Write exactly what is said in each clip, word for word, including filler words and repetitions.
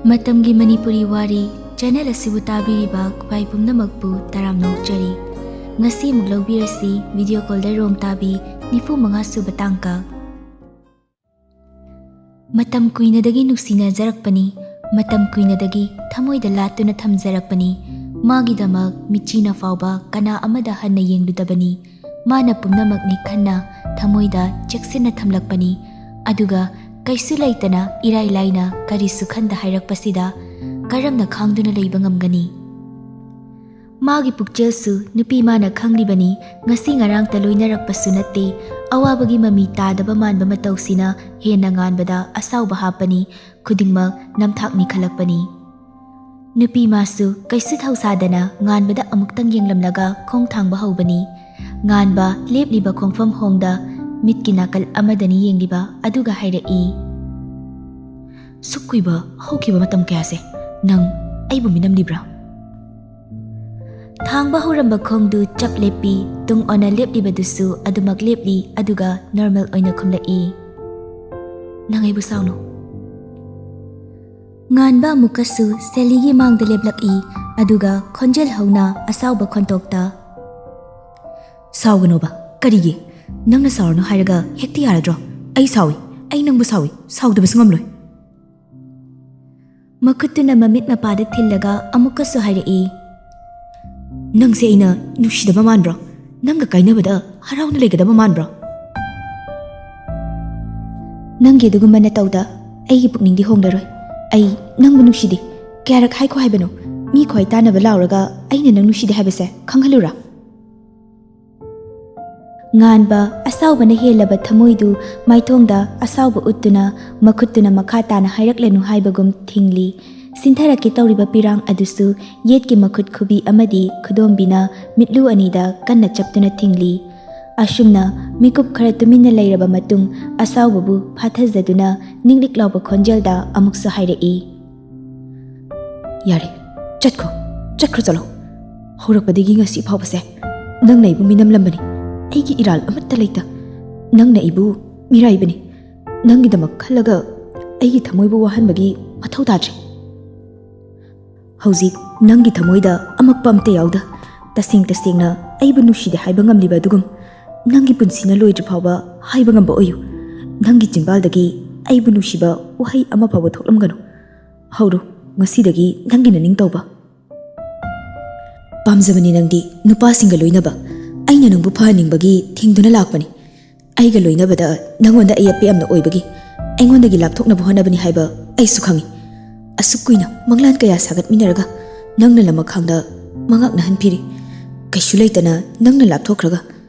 ꯃꯇꯝꯒꯤ ꯃꯅꯤꯄꯨꯔꯤ ꯋꯥꯔꯤ ꯆꯦꯅꯦꯜ ꯑꯁꯤꯕꯨ ꯇꯥꯕꯤꯔꯤꯕ ꯈ꯭ꯋꯥꯏ ꯄꯨꯝꯅꯃꯛꯄꯨ ꯇꯔꯥꯝꯅ ꯑꯣꯛꯆꯔꯤ꯫ ꯉꯁꯤ ꯑꯃꯨꯛ ꯂꯧꯕꯤꯔꯁꯤ ꯚꯤꯗꯤꯑꯣ ꯀꯣꯜꯗꯔ ꯔꯣꯡꯇꯥꯕꯤ ꯅꯤꯐꯨ ꯃꯉꯥ ꯁꯨꯕ ꯇꯥꯡꯀꯛ꯫ ꯃꯇꯝ ꯀꯨꯏꯅꯗꯒꯤ ꯅꯨꯡꯁꯤꯅꯖꯔꯛꯄꯅꯤ, ꯃꯇꯝ ꯀꯨꯏꯅꯗꯒꯤ ꯊꯃꯣꯏꯗ ꯂꯥꯠꯇꯨꯅ ꯊꯝꯖꯔꯛꯄꯅꯤ꯫ ꯃꯥꯒꯤꯗꯃꯛ ꯃꯤꯠꯆꯤꯅ ꯐꯥꯎꯕ ꯀꯅꯥ ꯑꯃꯗ ꯍꯟꯅ ꯌꯦꯡꯂꯨꯗꯕꯅꯤ꯫ ꯃꯥꯅ ꯄꯨꯝꯅꯃꯛꯅꯤ ꯈꯟꯅ ꯊꯃꯣꯏꯗ ꯆꯦꯛꯁꯤꯟꯅ ꯊꯝꯂꯛꯄꯅꯤ꯫ ꯑꯗꯨꯒ ꯀꯩꯁꯨ ꯂꯩꯇꯅ ꯏꯔꯥꯏ ꯂꯥꯏꯅ ꯀꯔꯤꯁꯨ ꯈꯟꯗ ꯍꯥꯏꯔꯛꯄꯁꯤꯗ ꯀꯔꯝꯅ ꯈꯥꯡꯗꯨꯅ ꯂꯩꯕ ꯉꯝꯒꯅꯤ? ꯃꯥꯒꯤ ꯄꯨꯛꯆꯦꯜꯁꯨ ꯅꯨꯄꯤ ꯃꯥꯅ ꯈꯪꯂꯤꯕꯅꯤ꯫ ꯉꯁꯤ ꯉꯔꯥꯡꯇ ꯂꯣꯏꯅꯔꯛꯄꯁꯨ ꯅꯠꯇꯦ꯫ ꯑꯋꯥꯕꯒꯤ ꯃꯃꯤ ꯇꯥꯗꯕ ꯃꯥꯟꯕ ꯃꯇꯧꯁꯤꯅ ꯍꯦꯟꯅ ꯉꯥꯟꯕꯗ ꯑꯁꯥꯎꯕ ꯍꯥꯞꯄꯅꯤ꯫ ꯈꯨꯗꯤꯡꯃꯛ ꯅꯝꯊꯥꯛꯅꯤ ꯈꯜꯂꯛꯄꯅꯤ꯫ ꯅꯨꯄꯤ ꯃꯥꯁꯨ ꯀꯩꯁꯨ ꯊꯧꯁꯥꯗꯅ ꯉꯥꯟꯕꯗ ꯑꯃꯨꯛꯇꯪ ꯌꯦꯡꯂꯝꯂꯒ ꯈꯣꯡ ꯊꯥꯡꯕ ꯍꯧꯕꯅꯤ꯫ ꯉꯥꯟꯕ ꯂꯦꯞꯂꯤꯕ ꯈꯣꯡꯐꯝ ꯍꯣꯡꯗ ꯃꯤꯠꯀꯤ ꯅꯥꯀꯜ ꯑꯃꯗꯅꯤ ꯌꯦꯡꯂꯤꯕ, ꯑꯗꯨꯒ ꯍꯥꯏꯔꯛꯏ, "ꯁꯨꯛ ꯀꯨꯏꯕ ꯍꯧꯈꯤꯕ ꯃꯇꯝ ꯀꯌꯥꯁꯦ ꯅꯪ ꯑꯩꯕꯨ ꯃꯤꯅꯝꯂꯤꯕ꯭ꯔꯥ?" ꯊꯥꯡꯕ ꯍꯧꯔꯝꯕ ꯈꯣꯡꯗꯨ ꯆꯞ ꯂꯦꯞꯄꯤ꯫ ꯇꯨꯡ ꯑꯣꯟꯅ ꯂꯦꯞꯂꯤꯕꯗꯨꯁꯨ ꯑꯗꯨꯃꯛ ꯂꯦꯞꯂꯤ, ꯑꯗꯨꯒ ꯅꯣꯔꯃꯦꯜ ꯑꯣꯏꯅ ꯈꯨꯝꯂꯛꯏ, "ꯅꯪ ꯑꯩꯕꯨ ꯁꯥꯎꯅꯨ꯫" ꯉꯥꯟꯕ ꯑꯃꯨꯛꯀꯁꯨ ꯁꯦꯂꯤꯒꯤ ꯃꯥꯡꯗ ꯂꯦꯞꯂꯛꯏ, ꯑꯗꯨꯒ ꯈꯣꯟꯖꯦꯜ ꯍꯧꯅ ꯑꯁꯥꯎꯕ ꯈꯣꯟꯊꯣꯛꯇ, "ꯁꯥꯎꯒꯅꯣꯕ, ꯀꯔꯤꯒꯤ? ꯅꯪꯅ ꯁꯥꯎꯔꯅꯨ ꯍꯥꯏꯔꯒ ꯍꯦꯛꯇ ꯌꯥꯔꯗ꯭ꯔꯣ? ꯑꯩ ꯁꯥꯎꯏ, ꯑꯩ ꯅꯪꯕꯨ ꯁꯥꯎꯏ, ꯁꯥꯎꯗꯕꯁꯨ ꯉꯝꯂꯣꯏ꯫" ꯃꯈꯨꯠꯇꯨꯅ ꯃꯃꯤꯠ ꯃꯄꯥꯗ ꯊꯤꯜꯂꯒ ꯑꯃꯨꯛꯀꯁꯨ ꯍꯥꯏꯔꯛꯏ, "ꯅꯪꯁꯦ ꯑꯩꯅ ꯅꯨꯡꯁꯤꯗꯕ ꯃꯥꯟꯕ꯭ꯔꯣ? ꯅꯪꯒ ꯀꯥꯏꯅꯕꯗ ꯍꯔꯥꯎꯅ ꯂꯩꯒꯗꯕ ꯃꯥꯟꯕ꯭ꯔꯣ?" "ꯅꯪꯒꯤ ꯑꯗꯨꯒꯨꯝꯕ ꯅꯇꯧꯗ ꯑꯩꯒꯤ ꯄꯨꯛꯅꯤꯡꯗꯤ ꯍꯣꯡꯂꯔꯣꯏ꯫ ꯑꯩ ꯅꯪꯕꯨ ꯅꯨꯡꯁꯤꯗꯦ꯫ ꯀꯌꯥꯔꯛ ꯍꯥꯏꯈꯣ ꯍꯥꯏꯕꯅꯣ? ꯃꯤ ꯈ꯭ꯋꯥꯏ ꯇꯥꯟꯅꯕ ꯂꯥꯎꯔꯒ ꯑꯩꯅ ꯅꯪ ꯅꯨꯡꯁꯤꯗꯦ ꯍꯥꯏꯕꯁꯦ ꯈꯪꯍꯜꯂꯨꯔꯥ?" ꯉꯥꯟꯕ ꯑꯁꯥꯎꯕꯅ ꯍꯦꯜꯂꯕ ꯊꯃꯣꯏꯗꯨ ꯃꯥꯏꯊꯣꯡꯗ ꯑꯁꯥꯎꯕ ꯎꯠꯇꯨꯅ ꯃꯈꯨꯠꯇꯨꯅ ꯃꯈꯥ ꯇꯥꯅ ꯍꯥꯏꯔꯛꯂꯅꯨ ꯍꯥꯏꯕꯒꯨꯝ ꯊꯤꯡꯂꯤ꯫ ꯁꯤꯟꯊꯔꯛꯀꯦ ꯇꯧꯔꯤꯕ ꯄꯤꯔꯥꯡ ꯑꯗꯨꯁꯨ ꯌꯦꯠꯀꯤ ꯃꯈꯨꯠ ꯈꯨꯕꯤ ꯑꯃꯗꯤ ꯈꯨꯗꯣꯝꯕꯤꯅ ꯃꯤꯠꯂꯨ ꯑꯅꯤꯗ ꯀꯟꯅ ꯆꯞꯇꯨꯅ ꯊꯤꯡꯂꯤ꯫ ꯑꯁꯨꯝꯅ ꯃꯤꯀꯨꯞ ꯈꯔ ꯇꯨꯃꯤꯟꯅ ꯂꯩꯔꯕ ꯃꯇꯨꯡ ꯑꯁꯥꯎꯕꯕꯨ ꯐꯥꯊꯖꯗꯨꯅ ꯅꯤꯛ ꯅꯤꯛ ꯂꯥꯎꯕ ꯈꯣꯟꯖꯦꯜꯗ ꯑꯃꯨꯛꯁꯨ ꯍꯥꯏꯔꯛꯏ, "ꯌꯥꯔꯦ, ꯆꯠꯈ꯭ꯔꯣ, ꯆꯠꯈ꯭ꯔꯣ ꯆꯠꯂꯣ꯫ ꯍꯧꯔꯛꯄꯗꯒꯤ ꯉꯁꯤ ꯐꯥꯎꯕꯁꯦ ꯅꯪꯅ ꯑꯩꯕꯨ ꯃꯤꯅꯝꯂꯝꯕꯅꯤ꯫ ꯑꯩꯒꯤ ꯏꯔꯥꯜ ꯑꯃꯠꯇ ꯂꯩꯇ꯫ ꯅꯪꯅ ꯑꯩꯕꯨ ꯃꯤꯔꯥꯏꯕꯅꯤ꯫ ꯅꯪꯒꯤꯗꯃꯛ ꯈꯜꯂꯒ ꯑꯩꯒꯤ ꯊꯃꯣꯏꯕꯨ ꯋꯥꯍꯟꯕꯒꯤ ꯃꯊꯧ ꯇꯥꯗ꯭ꯔꯦ꯫ ꯍꯧꯖꯤꯛ ꯅꯪꯒꯤ ꯊꯃꯣꯏꯗ ꯑꯃꯛꯄ ꯑꯝꯇ ꯌꯥꯎꯗ꯫ ꯇꯁꯦꯡ ꯇꯁꯦꯡꯅ ꯑꯩꯕꯨ ꯅꯨꯡꯁꯤꯗꯦ ꯍꯥꯏꯕ ꯉꯝꯂꯤꯕ ꯑꯗꯨꯒꯨꯝ, ꯅꯪꯒꯤ ꯄꯨꯟꯁꯤꯅ ꯂꯣꯏꯗ꯭ꯔꯤ ꯐꯥꯎꯕ ꯍꯥꯏꯕ ꯉꯝꯕ ꯑꯣꯏꯌꯨ꯫ ꯅꯪꯒꯤ ꯆꯤꯝꯕꯥꯜꯗꯒꯤ ꯑꯩꯕꯨ ꯅꯨꯡꯁꯤꯕ ꯋꯥꯍꯩ ꯑꯃ ꯐꯥꯎꯕ ꯊꯣꯛꯂꯝꯒꯅꯨ꯫ ꯍꯧꯔꯣ, ꯉꯁꯤꯗꯒꯤ ꯅꯪꯒꯤ ꯅꯅꯤꯡ ꯇꯧꯕ꯫ ꯄꯥꯝꯖꯕꯅꯤ ꯅꯪꯗꯤ ꯅꯨꯄꯥꯁꯤꯡꯒ ꯂꯣꯏꯅꯕ꯫ ꯑꯩꯅ ꯅꯪꯕꯨ ꯐꯍꯟꯅꯤꯡꯕꯒꯤ ꯊꯤꯡꯗꯨꯅ ꯂꯥꯛꯄꯅꯤ꯫ ꯑꯩꯒ ꯂꯣꯏꯅꯕꯗ ꯅꯪꯉꯣꯟꯗ ꯑꯌꯦꯠꯄ ꯌꯥꯝꯅ ꯑꯣꯏꯕꯒꯤ ꯑꯩꯉꯣꯟꯗꯒꯤ ꯂꯥꯞꯊꯣꯛꯅꯕ ꯍꯣꯠꯅꯕꯅꯤ ꯍꯥꯏꯕ ꯑꯩꯁꯨ ꯈꯪꯏ꯫ ꯑꯁꯨꯛ ꯀꯨꯏꯅ ꯃꯪꯂꯥꯟ ꯀꯌꯥ ꯁꯥꯒꯠꯃꯤꯟꯅꯔꯒ ꯅꯪꯅ ꯂꯃꯈꯥꯡꯗ ꯃꯉꯥꯛꯅꯍꯟꯕꯤꯔꯤ꯫ ꯀꯩꯁꯨ ꯂꯩꯇꯅ ꯅꯪꯅ ꯂꯥꯞꯊꯣꯛꯈ꯭ꯔꯒ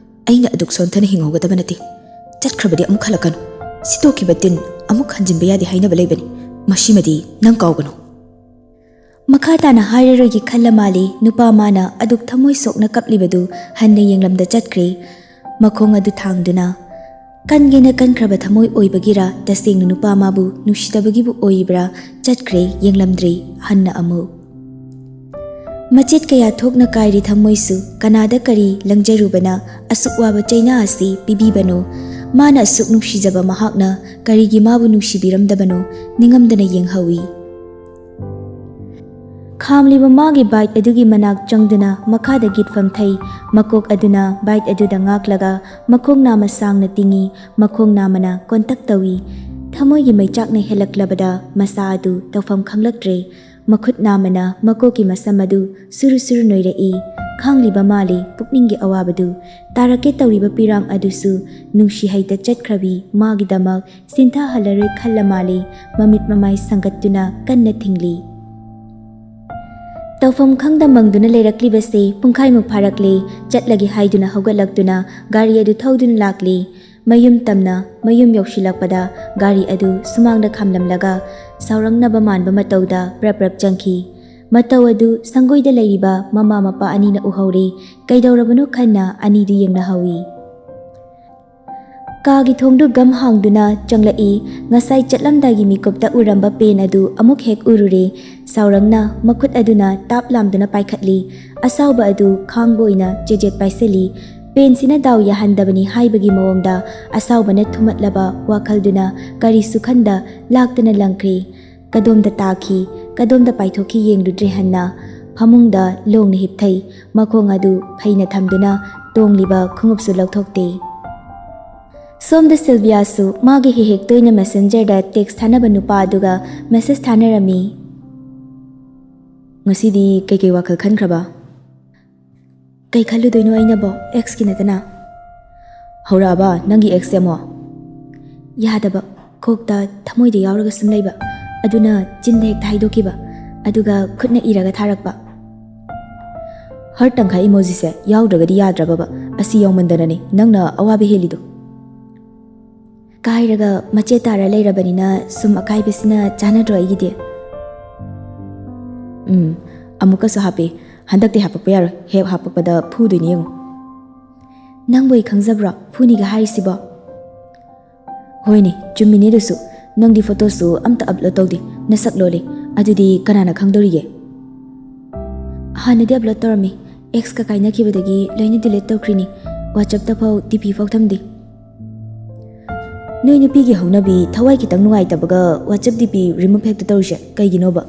ꯑꯩꯅ ꯑꯗꯨꯛ ꯁꯣꯟꯊꯅ ꯍꯤꯡꯍꯧꯒꯗꯕ ꯅꯠꯇꯦ꯫ ꯆꯠꯈ꯭ꯔꯕꯗꯤ ꯑꯃꯨꯛ ꯍꯜꯂꯛꯀꯅꯨ꯫ ꯁꯤꯠꯇꯣꯛꯈꯤꯕ ꯇꯤꯟ ꯑꯃꯨꯛ ꯍꯟꯖꯤꯟꯕ ꯌꯥꯗꯦ ꯍꯥꯏꯅꯕ ꯂꯩꯕꯅꯤ꯫ ꯃꯁꯤꯃꯗꯤ ꯅꯪ ꯀꯥꯎꯒꯅꯨ꯫ ꯃꯈꯥ ꯇꯥꯅ ꯍꯥꯏꯔꯔꯣꯏꯒꯦ ꯈꯜꯂ ꯃꯥꯜꯂꯤ ꯅꯨꯄꯥ ꯃꯥꯅ ꯑꯗꯨꯛ ꯊꯃꯣꯏ ꯁꯣꯛꯅ ꯀꯞꯂꯤꯕꯗꯨ ꯍꯟꯅ ꯌꯦꯡꯂꯝꯗ ꯆꯠꯈ꯭ꯔꯦ꯫ ꯃꯈꯣꯡ ꯑꯗꯨ ꯊꯥꯡꯗꯨꯅ, ꯀꯟꯒꯦꯅ ꯀꯟꯈ꯭ꯔꯕ ꯊꯃꯣꯏ ꯑꯣꯏꯕꯒꯤꯔ, ꯇꯁꯦꯡꯅ ꯅꯨꯄꯥ ꯃꯥꯕꯨ ꯅꯨꯡꯁꯤꯗꯕꯒꯤꯕꯨ ꯑꯣꯏꯔꯤꯕ꯭ꯔꯥ, ꯆꯠꯈ꯭ꯔꯦ, ꯌꯦꯡꯂꯝꯗ꯭ꯔꯦ ꯍꯟꯅ ꯑꯃꯨꯛ꯫ ꯃꯆꯦꯠ ꯀꯌꯥ ꯊꯣꯛꯅ ꯀꯥꯏꯔꯤ ꯊꯃꯣꯏꯁꯨ, ꯀꯅꯥꯗ ꯀꯔꯤ ꯂꯪꯖꯔꯨꯕꯅ ꯑꯁꯨꯛ ꯋꯥꯕ ꯆꯩꯅꯥ ꯑꯁꯤ ꯄꯤꯕꯤꯕꯅꯣ? ꯃꯥꯅ ꯑꯁꯨꯛ ꯅꯨꯡꯁꯤꯖꯕ ꯃꯍꯥꯛꯅ ꯀꯔꯤꯒꯤ ꯃꯥꯕꯨ ꯅꯨꯡꯁꯤꯕꯤꯔꯝꯗꯕꯅꯣ? ꯅꯤꯡꯉꯝꯗꯅ ꯌꯦꯡꯍꯧꯏ꯫ ꯈꯥꯝꯂꯤꯕ ꯃꯥꯒꯤ ꯕꯥꯏꯛ ꯑꯗꯨꯒꯤ ꯃꯅꯥꯛ ꯆꯪꯗꯨꯅ ꯃꯈꯥꯗ ꯒꯤꯠꯐꯝ ꯊꯩ꯫ ꯃꯀꯣꯛ ꯑꯗꯨꯅ ꯕꯥꯏꯛ ꯑꯗꯨꯗ ꯉꯥꯛꯂꯒ ꯃꯈꯣꯡ ꯅꯥꯝꯃ ꯁꯥꯡꯅ ꯇꯤꯡꯏ, ꯃꯈꯣꯡ ꯅꯥꯝꯃꯅ ꯀꯣꯟꯇꯛ ꯇꯧꯏ꯫ ꯊꯃꯣꯏꯒꯤ ꯃꯩꯆꯥꯛꯅ ꯍꯦꯜꯂꯛꯂꯕꯗ ꯃꯁꯥ ꯑꯗꯨ ꯇꯧꯐꯝ ꯈꯪꯂꯛꯇ꯭ꯔꯦ꯫ ꯃꯈꯨꯠ ꯅꯥꯝꯃꯅ ꯃꯀꯣꯛꯀꯤ ꯃꯁꯝ ꯑꯗꯨ ꯁꯨꯔꯨ ꯁꯨꯔꯨ ꯅꯣꯏꯔꯛꯏ꯫ ꯈꯥꯡꯂꯤꯕ ꯃꯥꯜꯂꯤ ꯄꯨꯛꯅꯤꯡꯒꯤ ꯑꯋꯥꯕꯗꯨ꯫ ꯇꯥꯔꯛꯀꯦ ꯇꯧꯔꯤꯕ ꯄꯤꯔꯥꯡ ꯑꯗꯨꯁꯨ ꯅꯨꯡꯁꯤ ꯍꯩꯇ ꯆꯠꯈ꯭ꯔꯕꯤ ꯃꯥꯒꯤꯗꯃꯛ ꯁꯤꯟꯊꯥꯍꯜꯂꯔꯣꯏ ꯈꯜꯂ ꯃꯥꯜꯂꯤ ꯃꯃꯤꯠ ꯃꯃꯥꯏ ꯁꯪꯒꯠꯇꯨꯅ ꯀꯟꯅ ꯊꯤꯡꯂꯤ꯫ ꯇꯧꯐꯝ ꯈꯪꯗ ꯃꯪꯗꯨꯅ ꯂꯩꯔꯛꯂꯤꯕꯁꯦ ꯄꯨꯡꯈꯥꯏꯃꯨꯛ ꯐꯥꯔꯛꯂꯦ꯫ ꯆꯠꯂꯒꯦ ꯍꯥꯏꯗꯨꯅ ꯍꯧꯒꯠꯂꯛꯇꯨꯅ ꯒꯥꯔꯤ ꯑꯗꯨ ꯊꯧꯗꯨꯅ ꯂꯥꯛꯂꯤ꯫ ꯃꯌꯨꯝ ꯇꯝꯅ ꯃꯌꯨꯝ ꯌꯧꯁꯤꯜꯂꯛꯄꯗ ꯒꯥꯔꯤ ꯑꯗꯨ ꯁꯨꯃꯥꯡꯗ ꯈꯥꯝꯂꯝꯂꯒ ꯁꯥꯎꯔꯪꯅꯕ ꯃꯥꯟꯕ ꯃꯇꯧꯗ ꯄ꯭ꯔꯞ ꯄ꯭ꯔꯞ ꯆꯪꯈꯤ꯫ ꯃꯇꯧ ꯑꯗꯨ ꯁꯪꯒꯣꯏꯗ ꯂꯩꯔꯤꯕ ꯃꯃꯥ ꯃꯄꯥ ꯑꯅꯤꯅ ꯎꯍꯧꯔꯦ꯫ ꯀꯩꯗꯧꯔꯕꯅꯣ ꯈꯟꯅ ꯑꯅꯤꯗꯨ ꯌꯦꯡꯅꯍꯧꯏ꯫ ꯀꯥꯒꯤ ꯊꯣꯡꯗꯨ ꯒꯝ ꯍꯥꯡꯗꯨꯅ ꯆꯪꯂꯛꯏ꯫ ꯉꯁꯥꯏ ꯆꯠꯂꯝꯗꯥꯏꯒꯤ ꯃꯤꯀꯨꯞꯇ ꯎꯔꯝꯕ ꯄꯦꯟ ꯑꯗꯨ ꯑꯃꯨꯛ ꯍꯦꯛ ꯎꯔꯨꯔꯦ꯫ ꯁꯥꯎꯔꯪꯅ ꯃꯈꯨꯠ ꯑꯗꯨꯅ ꯇꯥꯞ ꯂꯥꯝꯗꯨꯅ ꯄꯥꯏꯈꯠꯂꯤ꯫ ꯑꯁꯥꯎꯕ ꯑꯗꯨ ꯈꯥꯡꯕ ꯑꯣꯏꯅ ꯆꯦꯖꯦꯠ ꯄꯥꯏꯁꯤꯜꯂꯤ꯫ ꯄꯦꯟꯁꯤꯅ ꯗꯥꯎ ꯌꯥꯍꯟꯗꯕꯅꯤ ꯍꯥꯏꯕꯒꯤ ꯃꯑꯣꯡꯗ ꯑꯁꯥꯎꯕꯅ ꯊꯨꯝꯃꯠꯂꯕ ꯋꯥꯈꯜꯗꯨꯅ ꯀꯔꯤꯁꯨ ꯈꯟꯗ ꯂꯥꯛꯇꯅ ꯂꯪꯈ꯭ꯔꯦ꯫ ꯀꯗꯣꯝꯗ ꯇꯥꯈꯤ? ꯀꯗꯣꯝꯗ ꯄꯥꯏꯊꯣꯛꯈꯤ ꯌꯦꯡꯂꯨꯗ꯭ꯔꯦ ꯍꯟꯅ꯫ ꯐꯃꯨꯡꯗ ꯂꯣꯡꯅ ꯍꯤꯞꯊꯩ꯫ ꯃꯈꯣꯡ ꯑꯗꯨ ꯐꯩꯅ ꯊꯝꯗꯨꯅ ꯇꯣꯡꯂꯤꯕ ꯈꯣꯡꯎꯞꯁꯨ ꯂꯧꯊꯣꯛꯇꯦ꯫ ꯁꯣꯝꯗ ꯁꯤꯜꯚꯤꯌꯥꯁꯨ ꯃꯥꯒꯤ ꯍꯦꯛ ꯍꯦꯛ ꯇꯣꯏꯅ ꯃꯦꯁꯦꯟꯖꯔꯗ ꯇꯦꯛꯁ ꯊꯥꯅꯕ ꯅꯨꯄꯥ ꯑꯗꯨꯒ ꯃꯦꯁꯦꯖ ꯊꯥꯅꯔꯝꯃꯤ꯫ "ꯉꯁꯤꯗꯤ ꯀꯩꯀꯩ ꯋꯥꯈꯜ ꯈꯟꯈ꯭ꯔꯕ?" "ꯀꯩ ꯈꯜꯂꯨꯗꯣꯏꯅꯣ ꯑꯩꯅꯕꯣ, ꯑꯦꯛꯁꯀꯤ ꯅꯠꯇꯅ?" "ꯍꯧꯔꯛꯑꯕ ꯅꯪꯒꯤ ꯑꯦꯛꯁꯁꯦ ꯑꯃꯨꯛ?" "ꯌꯥꯗꯕ, ꯀꯣꯛꯇ ꯊꯃꯣꯏꯗ ꯌꯥꯎꯔꯒ ꯁꯨꯝ ꯂꯩꯕ, ꯑꯗꯨꯅ ꯆꯤꯟꯗ ꯍꯦꯛꯇ ꯍꯥꯏꯗꯣꯛꯈꯤꯕ, ꯑꯗꯨꯒ ꯈꯨꯠꯅ ꯏꯔꯒ ꯊꯥꯔꯛꯄ꯫" ꯍꯥꯔꯠ ꯇꯪꯈꯥꯏ ꯏꯃꯣꯖꯤꯁꯦ ꯌꯥꯎꯗ꯭ꯔꯒꯗꯤ ꯌꯥꯗ꯭ꯔꯕꯕ? ꯑꯁꯤ ꯌꯥꯎꯃꯟꯗꯅꯅꯦ ꯅꯪꯅ ꯑꯋꯥꯕ ꯍꯦꯜꯂꯤꯗꯣ꯫ ꯀꯥꯏꯔꯒ ꯃꯆꯦꯠ ꯇꯥꯔ ꯂꯩꯔꯕꯅꯤꯅ ꯁꯨꯝ ꯑꯀꯥꯏꯕꯁꯤꯅ ꯆꯥꯟꯅꯗ꯭ꯔꯣ ꯑꯩꯒꯤꯗꯤ? ꯎꯝ, ꯑꯃꯨꯛꯀꯁꯨ ꯍꯥꯞꯄꯦ꯫ ꯍꯟꯗꯛꯇꯤ ꯍꯥꯄꯛꯄ ꯌꯥꯔꯣꯏ, ꯍꯦꯛ ꯍꯥꯄꯛꯄꯗ ꯐꯨꯗꯣꯏꯅꯤ ꯌꯦꯡꯉꯨ꯫ ꯅꯪꯕꯨ ꯑꯩ ꯈꯪꯖꯕ꯭ꯔꯣ, ꯐꯨꯅꯤꯒ ꯍꯥꯏꯔꯤꯁꯤꯕꯣ? ꯍꯣꯏꯅꯦ, ꯆꯨꯝꯃꯤꯅꯦ ꯑꯗꯨꯁꯨ꯫ ꯅꯪꯗꯤ ꯐꯣꯇꯣꯁꯨ ꯑꯝꯇ ꯑꯞꯂꯣꯗ ꯇꯧꯗꯦ, ꯅꯁꯛ ꯂꯣꯜꯂꯦ꯫ ꯑꯗꯨꯗꯤ ꯀꯅꯥꯅ ꯈꯪꯗꯣꯔꯤꯒꯦ? ꯍꯥꯟꯅꯗꯤ ꯑꯞꯂꯣꯗ ꯇꯧꯔꯝꯃꯤ, ꯑꯦꯛꯁꯀ ꯀꯥꯏꯅꯈꯤꯕꯗꯒꯤ ꯂꯣꯏꯅ ꯗꯤꯂꯤꯠ ꯇꯧꯈ꯭ꯔꯤꯅꯤ꯫ ꯋꯥꯆꯞꯇ ꯐꯥꯎ ꯗꯤ ꯄꯤ ꯐꯥꯎ ꯊꯝꯗꯦ꯫ ꯅꯣꯏ ꯅꯨꯄꯤꯒꯤ ꯍꯧꯅꯕꯤ ꯊꯋꯥꯏ ꯈꯤꯇꯪ ꯅꯨꯡꯉꯥꯏꯇꯕꯒ ꯋꯥꯆꯞ ꯗꯤ ꯄꯤ ꯔꯤꯃꯨꯚ ꯍꯦꯛꯇ ꯇꯧꯔꯤꯁꯦ ꯀꯩꯒꯤꯅꯣꯕ?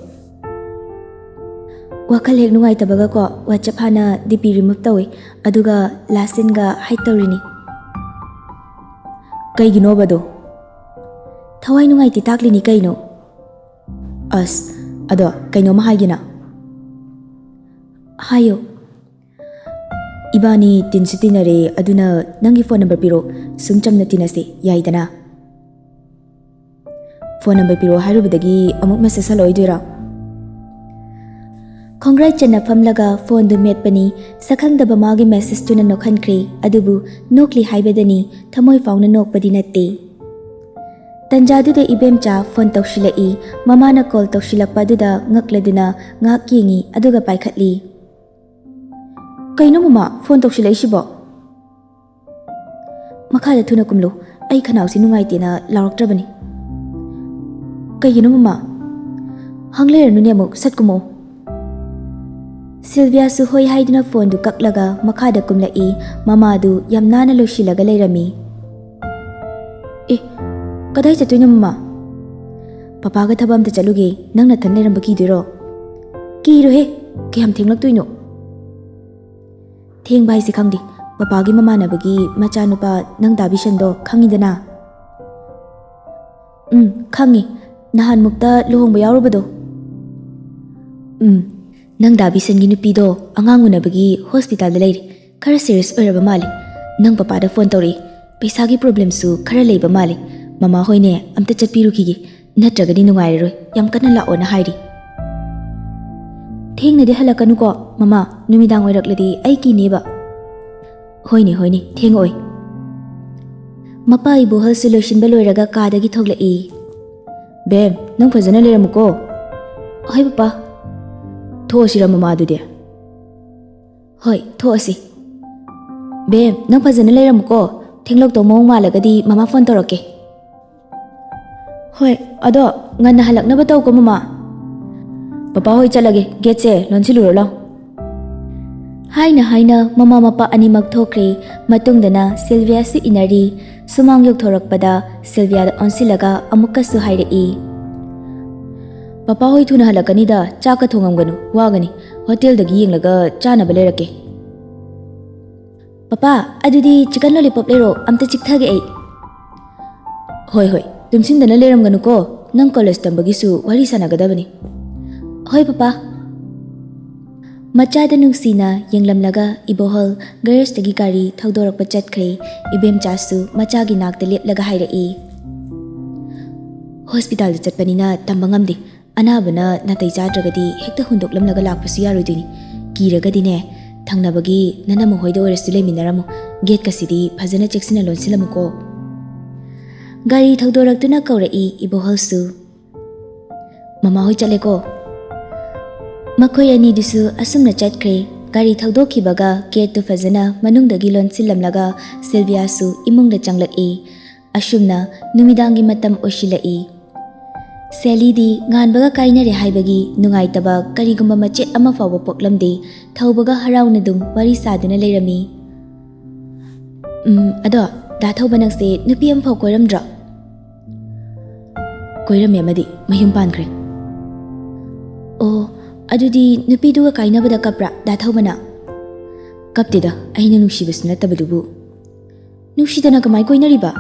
ꯋꯥꯈꯜ ꯍꯦꯛ ꯅꯨꯡꯉꯥꯏꯇꯕꯒꯀꯣ ꯋꯥꯆꯞ ꯍꯥꯟꯅ ꯗꯤ ꯄꯤ ꯔꯤꯃꯨꯚ ꯇꯧꯋꯦ, ꯑꯗꯨꯒ ꯂꯥꯁ ꯁꯤꯟꯒ ꯍꯥꯏꯠ ꯇꯧꯔꯤꯅꯤ꯫ ꯀꯩꯒꯤꯅꯣꯕꯗꯣ? ꯊꯋꯥꯏ ꯅꯨꯡꯉꯥꯏꯇꯦ ꯇꯥꯛꯂꯤꯅꯤ ꯀꯩꯅꯣ꯫ ꯑꯁ, ꯑꯗꯣ ꯀꯩꯅꯣꯝꯃ ꯍꯥꯏꯒꯦꯅ꯫ ꯍꯥꯏꯌꯣ꯫ ꯏꯕꯥꯅꯤ ꯇꯤꯟꯁꯨ ꯇꯤꯟꯅꯔꯦ, ꯑꯗꯨꯅ ꯅꯪꯒꯤ ꯐꯣꯟ ꯅꯝꯕꯔ ꯄꯤꯔꯣ, ꯁꯨꯝ ꯆꯝꯅ ꯇꯤꯟꯅꯁꯦ, ꯌꯥꯏꯗꯅ? ꯐꯣꯟ ꯅꯝꯕꯔ ꯄꯤꯔꯣ ꯍꯥꯏꯔꯨꯕꯗꯒꯤ ꯑꯃꯨꯛ ꯃꯦꯁꯦꯖ ꯍꯜꯂꯛꯑꯣꯏꯗꯣꯏꯔꯣ? ꯈꯣꯡꯒ꯭ꯔꯥꯏ ꯆꯟꯅ ꯐꯝꯂꯒ ꯐꯣꯟꯗꯨ ꯃꯦꯠꯄꯅꯤ꯫ ꯁꯛꯈꯪꯗꯕ ꯃꯥꯒꯤ ꯃꯦꯁꯦꯖꯇꯨꯅ ꯅꯣꯛꯍꯟꯈ꯭ꯔꯦ, ꯑꯗꯨꯕꯨ ꯅꯣꯛꯂꯤ ꯍꯥꯏꯕꯗꯅꯤ, ꯊꯃꯣꯏ ꯐꯥꯎꯅ ꯅꯣꯛꯄꯗꯤ ꯅꯠꯇꯦ꯫ ꯇꯟꯖꯥꯗꯨꯗ ꯏꯕꯦꯝꯆꯥ ꯐꯣꯟ ꯇꯧꯁꯤꯜꯂꯛꯏ꯫ ꯃꯃꯥꯅ ꯀꯣꯜ ꯇꯧꯁꯤꯜꯂꯛꯄ ꯑꯗꯨꯗ ꯉꯛꯂꯗꯨꯅ ꯉꯥꯏꯍꯥꯛ ꯌꯦꯡꯉꯤ, ꯑꯗꯨꯒ ꯄꯥꯏꯈꯠꯂꯤ꯫ "ꯀꯩꯅꯣ ꯃꯃꯥ, ꯐꯣꯟ ꯇꯧꯁꯤꯜꯂꯛꯏꯁꯤꯕꯣ?" "ꯃꯈꯥꯗ ꯊꯨꯅ ꯀꯨꯝꯂꯨ, ꯑꯩ ꯈꯅꯥꯎꯁꯤ ꯅꯨꯡꯉꯥꯏꯇꯦꯅ ꯂꯥꯎꯔꯛꯇ꯭ꯔꯕꯅꯤ꯫" "ꯀꯩꯒꯤꯅꯣ ꯃꯃꯥ?" "ꯍꯪ ꯂꯩꯔꯅꯨꯅꯦ ꯑꯃꯨꯛ, ꯁꯠ ꯀꯨꯝꯃꯛꯑꯣ꯫" ꯁꯤꯜꯚꯤꯌꯥꯁꯨ ꯍꯣꯏ ꯍꯥꯏꯗꯨꯅ ꯐꯣꯟꯗꯨ ꯀꯛꯂꯒ ꯃꯈꯥꯗ ꯀꯨꯝꯂꯛꯏ꯫ ꯃꯃꯥꯗꯨ ꯌꯥꯝ ꯅꯥꯟꯅ ꯂꯣꯏꯁꯤꯜꯂꯒ ꯂꯩꯔꯝꯃꯤ꯫ "ꯑꯦ, ꯀꯗꯥꯏ ꯆꯠꯇꯣꯏꯅꯣ ꯃꯃꯥ?" "ꯄꯄꯥꯒ ꯊꯕꯛ ꯑꯝꯇ ꯆꯠꯂꯨꯒꯦ, ꯅꯪ ꯅꯊꯟ ꯂꯩꯔꯝꯕ ꯀꯤꯗꯣꯏꯔꯣ?" "ꯀꯤꯔꯣꯏꯍꯦ, ꯀꯌꯥꯝ ꯊꯦꯡꯂꯛꯇꯣꯏꯅꯣ?" "ꯊꯦꯡꯕ ꯍꯥꯏꯁꯦ ꯈꯪꯗꯦ, ꯄꯄꯥꯒꯤ ꯃꯃꯥꯟꯅꯕꯒꯤ ꯃꯆꯥꯅꯨꯄꯥ, ꯅꯪ ꯗꯥ ꯕꯤꯁꯟꯗꯣ ꯈꯪꯉꯤꯗꯅ?" "ꯎꯝ, ꯈꯪꯉꯤ, ꯅꯍꯥꯟꯃꯨꯛꯇ ꯂꯨꯍꯣꯡꯕ ꯌꯥꯎꯔꯨꯕꯗꯣ?" "ꯎꯝ, ꯅꯪ ꯗꯥ ꯕꯤꯁꯟꯒꯤ ꯅꯨꯄꯤꯗꯣ ꯑꯉꯥꯡ ꯎꯅꯕꯒꯤ ꯍꯣꯁꯄꯤꯇꯥꯜꯗ ꯂꯩꯔꯤ, ꯈꯔ ꯁꯤꯔꯤꯌꯁ ꯑꯣꯏꯔꯕ ꯃꯥꯜꯂꯤ꯫ ꯅꯪ ꯄꯄꯥꯗ ꯐꯣꯟ ꯇꯧꯔꯛꯏ, ꯄꯩꯁꯥꯒꯤ ꯄ꯭ꯔꯣꯕ꯭ꯂꯦꯝꯁꯨ ꯈꯔ ꯂꯩꯕ ꯃꯥꯜꯂꯤ꯫ ꯃꯃꯥ ꯍꯣꯏꯅꯦ ꯑꯝꯇ ꯆꯠꯄꯤꯔꯨꯈꯤꯒꯦ, ꯅꯠꯇ꯭ꯔꯒꯗꯤ ꯅꯨꯡꯉꯥꯏꯔꯔꯣꯏ, ꯌꯥꯝ ꯀꯟꯅ ꯂꯥꯛꯑꯣꯅ ꯍꯥꯏꯔꯤ꯫" "ꯊꯦꯡꯅꯗꯤ ꯍꯜꯂꯛꯀꯅꯨꯀꯣ ꯃꯃꯥ, ꯅꯨꯃꯤꯗꯥꯡ ꯑꯣꯏꯔꯛꯂꯗꯤ ꯑꯩ ꯀꯤꯅꯦꯕ꯫" "ꯍꯣꯏꯅꯦ ꯍꯣꯏꯅꯦ, ꯊꯦꯡꯉꯛꯑꯣꯏ꯫" ꯃꯄꯥ ꯏꯕꯣꯍꯜꯁꯨ ꯂꯣꯏꯁꯤꯟꯕ ꯂꯣꯏꯔꯒ ꯀꯥꯗꯒꯤ ꯊꯣꯛꯂꯛꯏ꯫ "ꯕꯦꯝ, ꯅꯪ ꯐꯖꯅ ꯂꯩꯔꯝꯃꯨꯀꯣ꯫" "ꯍꯣꯏ ꯄꯄꯥ꯫" "ꯊꯣꯛꯑꯁꯤꯔ ꯃꯃꯥ ꯑꯗꯨꯗꯤ?" "ꯍꯣꯏ, ꯊꯣꯛꯑꯁꯤ꯫" "ꯕꯦꯝ, ꯅꯪ ꯐꯖꯅ ꯂꯩꯔꯝꯃꯨꯀꯣ, ꯊꯦꯡꯂꯛꯇꯧ ꯃꯑꯣꯡ ꯃꯥꯜꯂꯒꯗꯤ ꯃꯃꯥ ꯐꯣꯟ ꯇꯧꯔꯛꯀꯦ꯫" "ꯍꯣꯏ, ꯑꯗꯣ ꯉꯟꯅ ꯍꯜꯂꯛꯅꯕ ꯇꯧꯀꯣ ꯃꯃꯥ꯫" "ꯄꯄꯥ ꯍꯣꯏ ꯆꯠꯂꯒꯦ, ꯒꯦꯠꯁꯦ ꯂꯣꯟꯁꯤꯜꯂꯨꯔꯣ ꯂꯥꯎ꯫" ꯍꯥꯏꯅ ꯍꯥꯏꯅ ꯃꯃꯥ ꯃꯄꯥ ꯑꯅꯤꯃꯛ ꯊꯣꯛꯈ꯭ꯔꯦ꯫ ꯃꯇꯨꯡꯗꯅ ꯁꯤꯜꯚꯤꯌꯥꯁꯨ ꯏꯟꯅꯔꯤ꯫ ꯁꯨꯃꯥꯡ ꯌꯧꯊꯣꯔꯛꯄꯗ ꯁꯤꯜꯚꯤꯌꯥꯗ ꯑꯣꯟꯁꯤꯜꯂꯒ ꯑꯃꯨꯛꯀꯁꯨ ꯍꯥꯏꯔꯛꯏ, "ꯄꯄꯥ ꯍꯣꯏ ꯊꯨꯅ ꯍꯜꯂꯛꯀꯅꯤꯗ, ꯆꯥꯛꯀ ꯊꯣꯡꯉꯝꯒꯅꯨ, ꯋꯥꯒꯅꯤ, ꯍꯣꯇꯦꯜꯗꯒꯤ ꯌꯦꯡꯂꯒ ꯆꯥꯅꯕ ꯂꯩꯔꯛꯀꯦ꯫" "ꯄꯄꯥ, ꯑꯗꯨꯗꯤ ꯆꯤꯀꯟ ꯂꯣꯂꯤꯄꯣꯞ ꯂꯩꯔꯣ, ꯑꯝꯇ ꯆꯤꯛꯊꯒꯦ ꯑꯩ꯫" "ꯍꯣꯏ ꯍꯣꯏ, ꯇꯨꯝꯁꯤꯟꯗꯅ ꯂꯩꯔꯝꯒꯅꯨꯀꯣ, ꯅꯪ ꯀꯣꯂꯦꯖ ꯇꯝꯕꯒꯤꯁꯨ ꯋꯥꯔꯤ ꯁꯥꯟꯅꯒꯗꯕꯅꯤ꯫" "ꯍꯣꯏ ꯄꯄꯥ꯫" ꯃꯆꯥꯗ ꯅꯨꯡꯁꯤꯅ ꯌꯦꯡꯂꯝꯂꯒ ꯏꯕꯣꯍꯜ ꯒꯦꯔꯦꯖꯇꯒꯤ ꯒꯥꯔꯤ ꯊꯧꯗꯣꯔꯛꯄ ꯆꯠꯈ꯭ꯔꯦ꯫ ꯏꯕꯦꯝꯆꯥꯁꯨ ꯃꯆꯥꯒꯤ ꯅꯥꯛꯇ ꯂꯦꯞꯂꯒ ꯍꯥꯏꯔꯛꯏ, "ꯍꯣꯁꯄꯤꯇꯥꯜꯗ ꯆꯠꯄꯅꯤꯅ ꯇꯝꯕ ꯉꯝꯗꯦ, ꯑꯅꯥꯕꯅ ꯅꯥꯇꯩ ꯆꯥꯗ꯭ꯔꯒꯗꯤ ꯍꯦꯛꯇ ꯍꯨꯟꯗꯣꯛꯂꯝꯂꯒ ꯂꯥꯛꯄꯁꯨ ꯌꯥꯔꯣꯏꯗꯣꯏꯅꯤ꯫ ꯀꯤꯔꯒꯗꯤꯅꯦ, ꯊꯪꯅꯕꯒꯤ ꯅꯅꯝꯃ ꯍꯣꯏꯗ ꯑꯣꯏꯔꯁꯨ ꯂꯩꯃꯤꯟꯅꯔꯝꯃꯨ꯫ ꯒꯦꯠꯀꯁꯤꯗꯤ ꯐꯖꯅ ꯆꯦꯛꯁꯤꯟꯅ ꯂꯣꯟꯁꯤꯜꯂꯝꯃꯨꯀꯣ꯫" ꯒꯥꯔꯤ ꯊꯧꯗꯣꯔꯛꯇꯨꯅ ꯀꯧꯔꯛꯏ ꯏꯕꯣꯍꯜꯁꯨ꯫ "ꯃꯃꯥ ꯍꯣꯏ ꯆꯠꯂꯦꯀꯣ꯫" ꯃꯈꯣꯏ ꯑꯅꯤꯗꯨꯁꯨ ꯑꯁꯨꯝꯅ ꯆꯠꯈ꯭ꯔꯦ꯫ ꯒꯥꯔꯤ ꯊꯧꯗꯣꯛꯈꯤꯕꯒ ꯒꯦꯠꯇꯨ ꯐꯖꯅ ꯃꯅꯨꯡꯗꯒꯤ ꯂꯣꯟꯁꯤꯜꯂꯝꯂꯒ ꯁꯤꯜꯚꯤꯌꯥꯁꯨ ꯏꯃꯨꯡꯗ ꯆꯪꯂꯛꯏ꯫ ꯑꯁꯨꯝꯅ ꯅꯨꯃꯤꯗꯥꯡꯒꯤ ꯃꯇꯝ ꯑꯣꯏꯁꯤꯜꯂꯛꯏ꯫ ꯁꯦꯂꯤꯗꯤ ꯉꯥꯟꯕꯒ ꯀꯥꯏꯅꯔꯦ ꯍꯥꯏꯕꯒꯤ ꯅꯨꯡꯉꯥꯏꯇꯕ ꯀꯔꯤꯒꯨꯝꯕ ꯃꯆꯦꯠ ꯑꯃ ꯐꯥꯎꯕ ꯄꯣꯛꯂꯝꯗꯦ꯫ ꯊꯧꯕꯒ ꯍꯔꯥꯎꯅ ꯑꯗꯨꯝ ꯋꯥꯔꯤ ꯁꯥꯗꯨꯅ ꯂꯩꯔꯝꯃꯤ꯫ "ꯎꯝ, ꯑꯗꯣ ꯗꯥ ꯊꯧꯕ, ꯅꯪꯁꯦ ꯅꯨꯄꯤ ꯑꯃꯐꯥꯎ ꯀꯣꯏꯔꯝꯗ꯭ꯔꯣ?" ꯀꯣꯏꯔꯝꯃꯦ ꯑꯃꯗꯤ ꯃꯌꯨꯝ ꯄꯥꯟꯈ꯭ꯔꯦ꯫ ꯑꯣ, ꯑꯗꯨꯗꯤ ꯅꯨꯄꯤꯗꯨꯒ ꯀꯥꯏꯅꯕꯗ ꯀꯞꯄ꯭ꯔꯥ ꯗꯥ ꯊꯧꯕꯅ? ꯀꯞꯇꯦꯗ, ꯑꯩꯅ ꯅꯨꯡꯁꯤꯕꯁꯨ ꯅꯠꯇꯕꯗꯨꯕꯨ꯫ ꯅꯨꯡꯁꯤꯗꯅ ꯀꯃꯥꯏ ꯀꯣꯏꯅꯔꯤꯕ?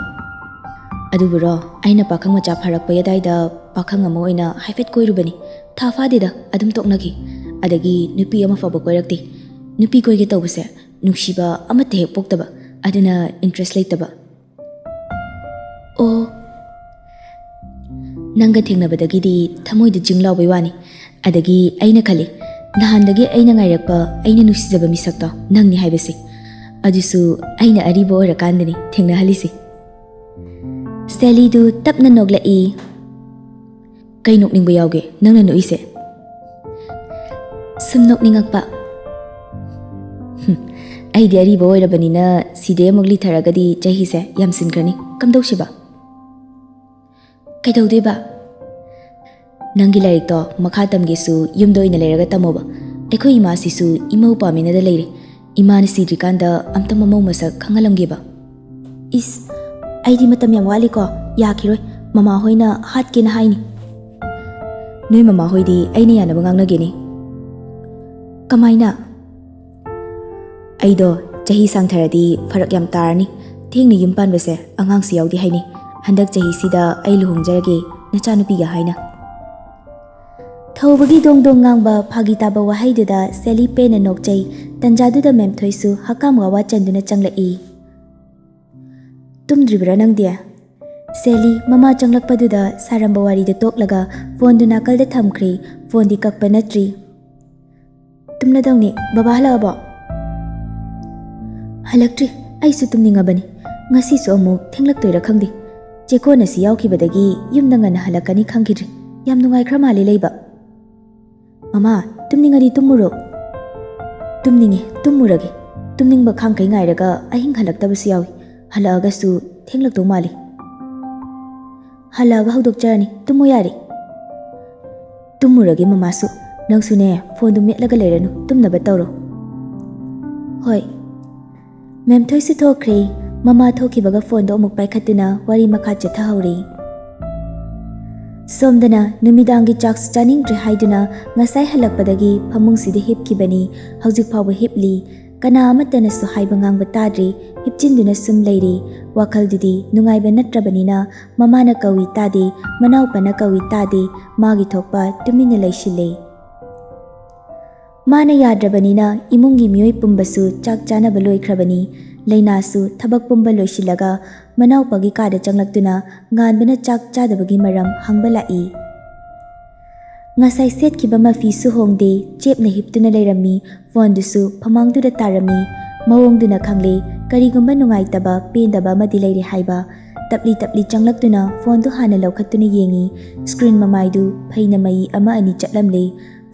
ꯑꯗꯨꯕꯨꯔꯣ, ꯑꯩꯅ ꯄꯥꯈꯪ ꯃꯆꯥ ꯐꯥꯔꯛꯄꯩ ꯑꯗꯥꯏꯗ ꯄꯥꯈꯪ ꯑꯃ ꯑꯣꯏꯅ ꯍꯥꯏꯐꯦꯠ ꯀꯣꯏꯔꯨꯕꯅꯤ꯫ ꯊꯥ ꯐꯥꯗꯦꯗ, ꯑꯗꯨꯝ ꯇꯣꯛꯅꯈꯤ꯫ ꯑꯗꯒꯤ ꯅꯨꯄꯤ ꯑꯃ ꯐꯥꯎꯕ ꯀꯣꯏꯔꯛꯇꯦ꯫ ꯅꯨꯄꯤ ꯀꯣꯏꯒꯦ ꯇꯧꯕꯁꯦ ꯅꯨꯡꯁꯤꯕ ꯑꯃꯠꯇ ꯍꯦꯛ ꯄꯣꯛꯇꯕ, ꯑꯗꯨꯅ interest ꯂꯩꯇꯕ꯫ ꯑꯣ, ꯅꯪꯒ ꯊꯦꯡꯅꯕꯗꯒꯤꯗꯤ ꯊꯃꯣꯏꯗ ꯖꯤꯡ ꯂꯥꯎꯕꯩ ꯋꯥꯅꯤ꯫ ꯑꯗꯒꯤ ꯑꯩꯅ ꯈꯜꯂꯤ, ꯅꯍꯥꯟꯗꯒꯤ ꯑꯩꯅ ꯉꯥꯏꯔꯛꯄ ꯑꯩꯅ ꯅꯨꯡꯁꯤꯖꯕ ꯃꯤꯁꯛꯇꯣ ꯅꯪꯅꯤ ꯍꯥꯏꯕꯁꯦ꯫ ꯑꯗꯨꯁꯨ ꯑꯩꯅ ꯑꯔꯤꯕ ꯑꯣꯏꯔꯀꯥꯟꯗꯅꯤ ꯊꯦꯡꯅꯍꯜꯂꯤꯁꯦ꯫ ꯁꯦꯂꯤꯗꯨ ꯇꯞꯅ ꯅꯣꯛꯂꯛꯏ꯫ ꯀꯩ ꯅꯣꯛꯅꯤꯡꯕ ꯌꯥꯎꯒꯦ ꯅꯪꯅ ꯅꯣꯛꯏꯁꯦ? ꯁꯨꯝ ꯅꯣꯛꯅꯤꯡꯉꯛꯄ꯫ ꯍꯨꯝ, ꯑꯩꯗꯤ ꯑꯔꯤꯕ ꯑꯣꯏꯔꯕꯅꯤꯅ ꯁꯤꯗꯩ ꯑꯃꯨꯛ ꯂꯤꯊꯔꯒꯗꯤ ꯆꯍꯤꯁꯦ ꯌꯥꯝꯁꯤꯟꯈ꯭ꯔꯅꯤ꯫ ꯀꯝꯗꯧꯁꯤꯕ? ꯀꯩꯗꯧꯗꯣꯏꯕ? ꯅꯪꯒꯤ ꯂꯥꯏꯔꯤꯛꯇꯣ ꯃꯈꯥ ꯇꯝꯒꯦꯁꯨ ꯌꯨꯝꯗ ꯑꯣꯏꯅ ꯂꯩꯔꯒ ꯇꯝꯃꯣꯕ꯫ ꯑꯩꯈꯣꯏ ꯏꯃꯥꯁꯤꯁꯨ ꯏꯃꯧ ꯄꯥꯝꯃꯤꯟꯅꯗ ꯂꯩꯔꯦ꯫ ꯏꯃꯥꯅ ꯁꯤꯗ꯭ꯔꯤꯀꯥꯟꯗ ꯑꯝꯇ ꯃꯃꯧ ꯃꯁꯛ ꯈꯪꯍꯜꯂꯝꯒꯦꯕ꯫ ꯏꯁ, ꯑꯩꯗꯤ ꯃꯇꯝ ꯌꯥꯝ ꯋꯥꯠꯂꯤꯀꯣ, ꯌꯥꯈꯤꯔꯣꯏ꯫ ꯃꯃꯥ ꯍꯣꯏꯅ ꯍꯥꯠꯀꯦꯅ ꯍꯥꯏꯅꯤ꯫ ꯅꯣꯏ ꯃꯃꯥ ꯍꯣꯏꯗꯤ ꯑꯩꯅ ꯌꯥꯅꯕ ꯉꯥꯡꯅꯒꯦꯅꯦ꯫ ꯀꯃꯥꯏꯅ? ꯑꯩꯗꯣ ꯆꯍꯤ ꯁꯥꯡꯊꯔꯗꯤ ꯐꯔꯛ ꯌꯥꯝ ꯇꯥꯔꯅꯤ꯫ ꯊꯦꯡꯅ ꯌꯨꯝ ꯄꯥꯟꯕꯁꯦ ꯑꯉꯥꯡꯁꯨ ꯌꯥꯎꯗꯦ ꯍꯥꯏꯅꯤ꯫ ꯍꯟꯗꯛ ꯆꯍꯤꯁꯤꯗ ꯑꯩ ꯂꯨꯍꯣꯡꯖꯔꯒꯦ ꯅꯆꯥꯅꯨꯄꯤꯒ ꯍꯥꯏꯅ꯫ ꯊꯧꯕꯒꯤ ꯗꯣꯡ ꯗꯣꯡ ꯉꯥꯡꯕ ꯐꯥꯒꯤ ꯇꯥꯕ ꯋꯥꯍꯩꯗꯨꯗ ꯁꯦꯂꯤ ꯄꯦꯟꯅ ꯅꯣꯛꯆꯩ꯫ ꯇꯟꯖꯥꯗꯨꯗ ꯃꯦꯝꯊꯣꯏꯁꯨ ꯍꯛꯀꯥꯝ ꯋꯥ ꯋꯥ ꯆꯟꯗꯨꯅ ꯆꯪꯂꯛꯏ꯫ "ꯇꯨꯝꯗ꯭ꯔꯤꯕ꯭ꯔꯥ ꯅꯪꯗꯤ?" ꯁꯦꯂꯤ ꯃꯃꯥ ꯆꯪꯂꯛꯄꯗꯨꯗ ꯁꯥꯔꯝꯕ ꯋꯥꯔꯤꯗꯨ ꯇꯣꯛꯂꯒ ꯐꯣꯟꯗꯨ ꯅꯥꯀꯜꯗ ꯊꯝꯈ꯭ꯔꯦ꯫ ꯐꯣꯟꯗꯤ ꯀꯛꯄ ꯅꯠꯇ꯭ꯔꯤ꯫ "ꯇꯨꯝꯂꯗꯧꯅꯤ꯫ ꯕꯕꯥ ꯍꯜꯂꯛꯑꯕꯣ?" "ꯍꯜꯂꯛꯇ꯭ꯔꯤ꯫ ꯑꯩꯁꯨ ꯇꯨꯝꯅꯤꯡꯉꯕꯅꯤ꯫ ꯉꯁꯤꯁꯨ ꯑꯃꯨꯛ ꯊꯦꯡꯂꯛꯇꯣꯏꯔꯥ ꯈꯪꯗꯦ꯫ ꯆꯦꯀꯣꯟ ꯑꯁꯤ ꯌꯥꯎꯈꯤꯕꯗꯒꯤ ꯌꯨꯝꯗ ꯉꯟꯅ ꯍꯜꯂꯛꯀꯅꯤ ꯈꯪꯈꯤꯗ꯭ꯔꯤ꯫ ꯌꯥꯝ ꯅꯨꯡꯉꯥꯏꯈ꯭ꯔ ꯃꯥꯜꯂꯦ ꯂꯩꯕ꯫ ꯃꯃꯥ, ꯇꯨꯝꯅꯤꯡꯉꯗꯤ ꯇꯨꯝꯃꯨꯔꯣ꯫" "ꯇꯨꯝꯅꯤꯡꯉꯦ, ꯇꯨꯝꯃꯨꯔꯒꯦ꯫ ꯇꯨꯝꯅꯤꯡꯕ ꯈꯥꯡꯈꯩ ꯉꯥꯏꯔꯒ ꯑꯍꯤꯡ ꯍꯜꯂꯛꯇꯕꯁꯨ ꯌꯥꯎꯏ꯫ ꯍꯜꯂꯛꯑꯒꯁꯨ ꯊꯦꯡꯂꯛꯇꯧ ꯃꯥꯜꯂꯤ꯫" "ꯍꯜꯂꯛꯑꯒ ꯍꯧꯗꯣꯛꯆꯔꯅꯤ꯫ ꯇꯨꯝꯃꯣ ꯌꯥꯔꯦ꯫" "ꯇꯨꯝꯃꯨꯔꯒꯦ ꯃꯃꯥꯁꯨ꯫ ꯅꯪꯁꯨꯅꯦ, ꯐꯣꯟꯗꯨ ꯃꯦꯠꯂꯒ ꯂꯩꯔꯅꯨ, ꯇꯨꯝꯅꯕ ꯇꯧꯔꯣ꯫" "ꯍꯣꯏ꯫" ꯃꯦꯝꯊꯣꯏꯁꯨ ꯊꯣꯛꯈ꯭ꯔꯦ꯫ ꯃꯃꯥ ꯊꯣꯛꯈꯤꯕꯒ ꯐꯣꯟꯗꯣ ꯑꯃꯨꯛ ꯄꯥꯏꯈꯠꯇꯨꯅ ꯋꯥꯔꯤ ꯃꯈꯥ ꯆꯠꯊꯍꯧꯔꯤ꯫ ꯁꯣꯝꯗꯅ ꯅꯨꯃꯤꯗꯥꯡꯒꯤ ꯆꯥꯛꯁꯨ ꯆꯥꯅꯤꯡꯗ꯭ꯔꯦ ꯍꯥꯏꯗꯨꯅ ꯉꯁꯥꯏ ꯍꯜꯂꯛꯄꯗꯒꯤ ꯐꯃꯨꯡꯁꯤꯗ ꯍꯤꯞꯈꯤꯕꯅꯤ꯫ ꯍꯧꯖꯤꯛ ꯐꯥꯎꯕ ꯍꯤꯞꯂꯤ꯫ ꯀꯅꯥ ꯑꯃꯠꯇꯅꯁꯨ ꯍꯥꯏꯕ ꯉꯥꯡꯕ ꯇꯥꯗ꯭ꯔꯤ꯫ ꯍꯤꯞꯆꯤꯟꯗꯨꯅ ꯁꯨꯝ ꯂꯩꯔꯤ꯫ ꯋꯥꯈꯜꯗꯨꯗꯤ ꯅꯨꯡꯉꯥꯏꯕ ꯅꯠꯇ꯭ꯔꯕꯅꯤꯅ ꯃꯃꯥꯅ ꯀꯧꯏ ꯇꯥꯗꯦ, ꯃꯅꯥꯎꯄꯥꯅ ꯀꯧꯏ ꯇꯥꯗꯦ, ꯃꯥꯒꯤ ꯊꯣꯛꯄ ꯇꯨꯃꯤꯟꯅ ꯂꯩꯁꯤꯜꯂꯦ꯫ ꯃꯥꯅ ꯌꯥꯗ꯭ꯔꯕꯅꯤꯅ ꯏꯃꯨꯡꯒꯤ ꯃꯤꯑꯣꯏ ꯄꯨꯝꯕꯁꯨ ꯆꯥꯛ ꯆꯥꯅꯕ ꯂꯣꯏꯈ꯭ꯔꯕꯅꯤ꯫ ꯂꯩꯅꯥꯁꯨ ꯊꯕꯛ ꯄꯨꯝꯕ ꯂꯣꯏꯁꯤꯜꯂꯒ ꯃꯅꯥꯎꯄꯥꯒꯤ ꯀꯥꯗ ꯆꯪꯂꯛꯇꯨꯅ ꯉꯥꯟꯕꯅ ꯆꯥꯛ ꯆꯥꯗꯕꯒꯤ ꯃꯔꯝ ꯍꯪꯕ ꯂꯥꯛꯏ꯫ ꯉꯁꯥꯏ ꯁꯦꯠꯈꯤꯕ ꯃꯐꯤꯁꯨ ꯍꯣꯡꯗꯦ, ꯆꯦꯞꯅ ꯍꯤꯞꯇꯨꯅ ꯂꯩꯔꯝꯃꯤ꯫ ꯐꯣꯟꯗꯨꯁꯨ ꯐꯃꯥꯡꯗꯨꯗ ꯇꯥꯔꯝꯃꯤ꯫ ꯃꯑꯣꯡꯗꯨꯅ ꯈꯪꯂꯦ, ꯀꯔꯤꯒꯨꯝꯕ ꯅꯨꯡꯉꯥꯏꯇꯕ, ꯄꯦꯟꯗꯕ ꯑꯃꯗꯤ ꯂꯩꯔꯦ ꯍꯥꯏꯕ꯫ ꯇꯞꯂꯤ ꯇꯞꯂꯤ ꯆꯪꯂꯛꯇꯨꯅ ꯐꯣꯟꯗꯨ ꯍꯥꯟꯅ ꯂꯧꯈꯠꯇꯨꯅ ꯌꯦꯡꯏ꯫ ꯁ꯭ꯀ꯭ꯔꯤꯟ ꯃꯃꯥꯏꯗꯨ ꯐꯩꯅ ꯃꯌꯤ ꯑꯃ ꯑꯅꯤ ꯆꯠꯂꯝꯂꯦ꯫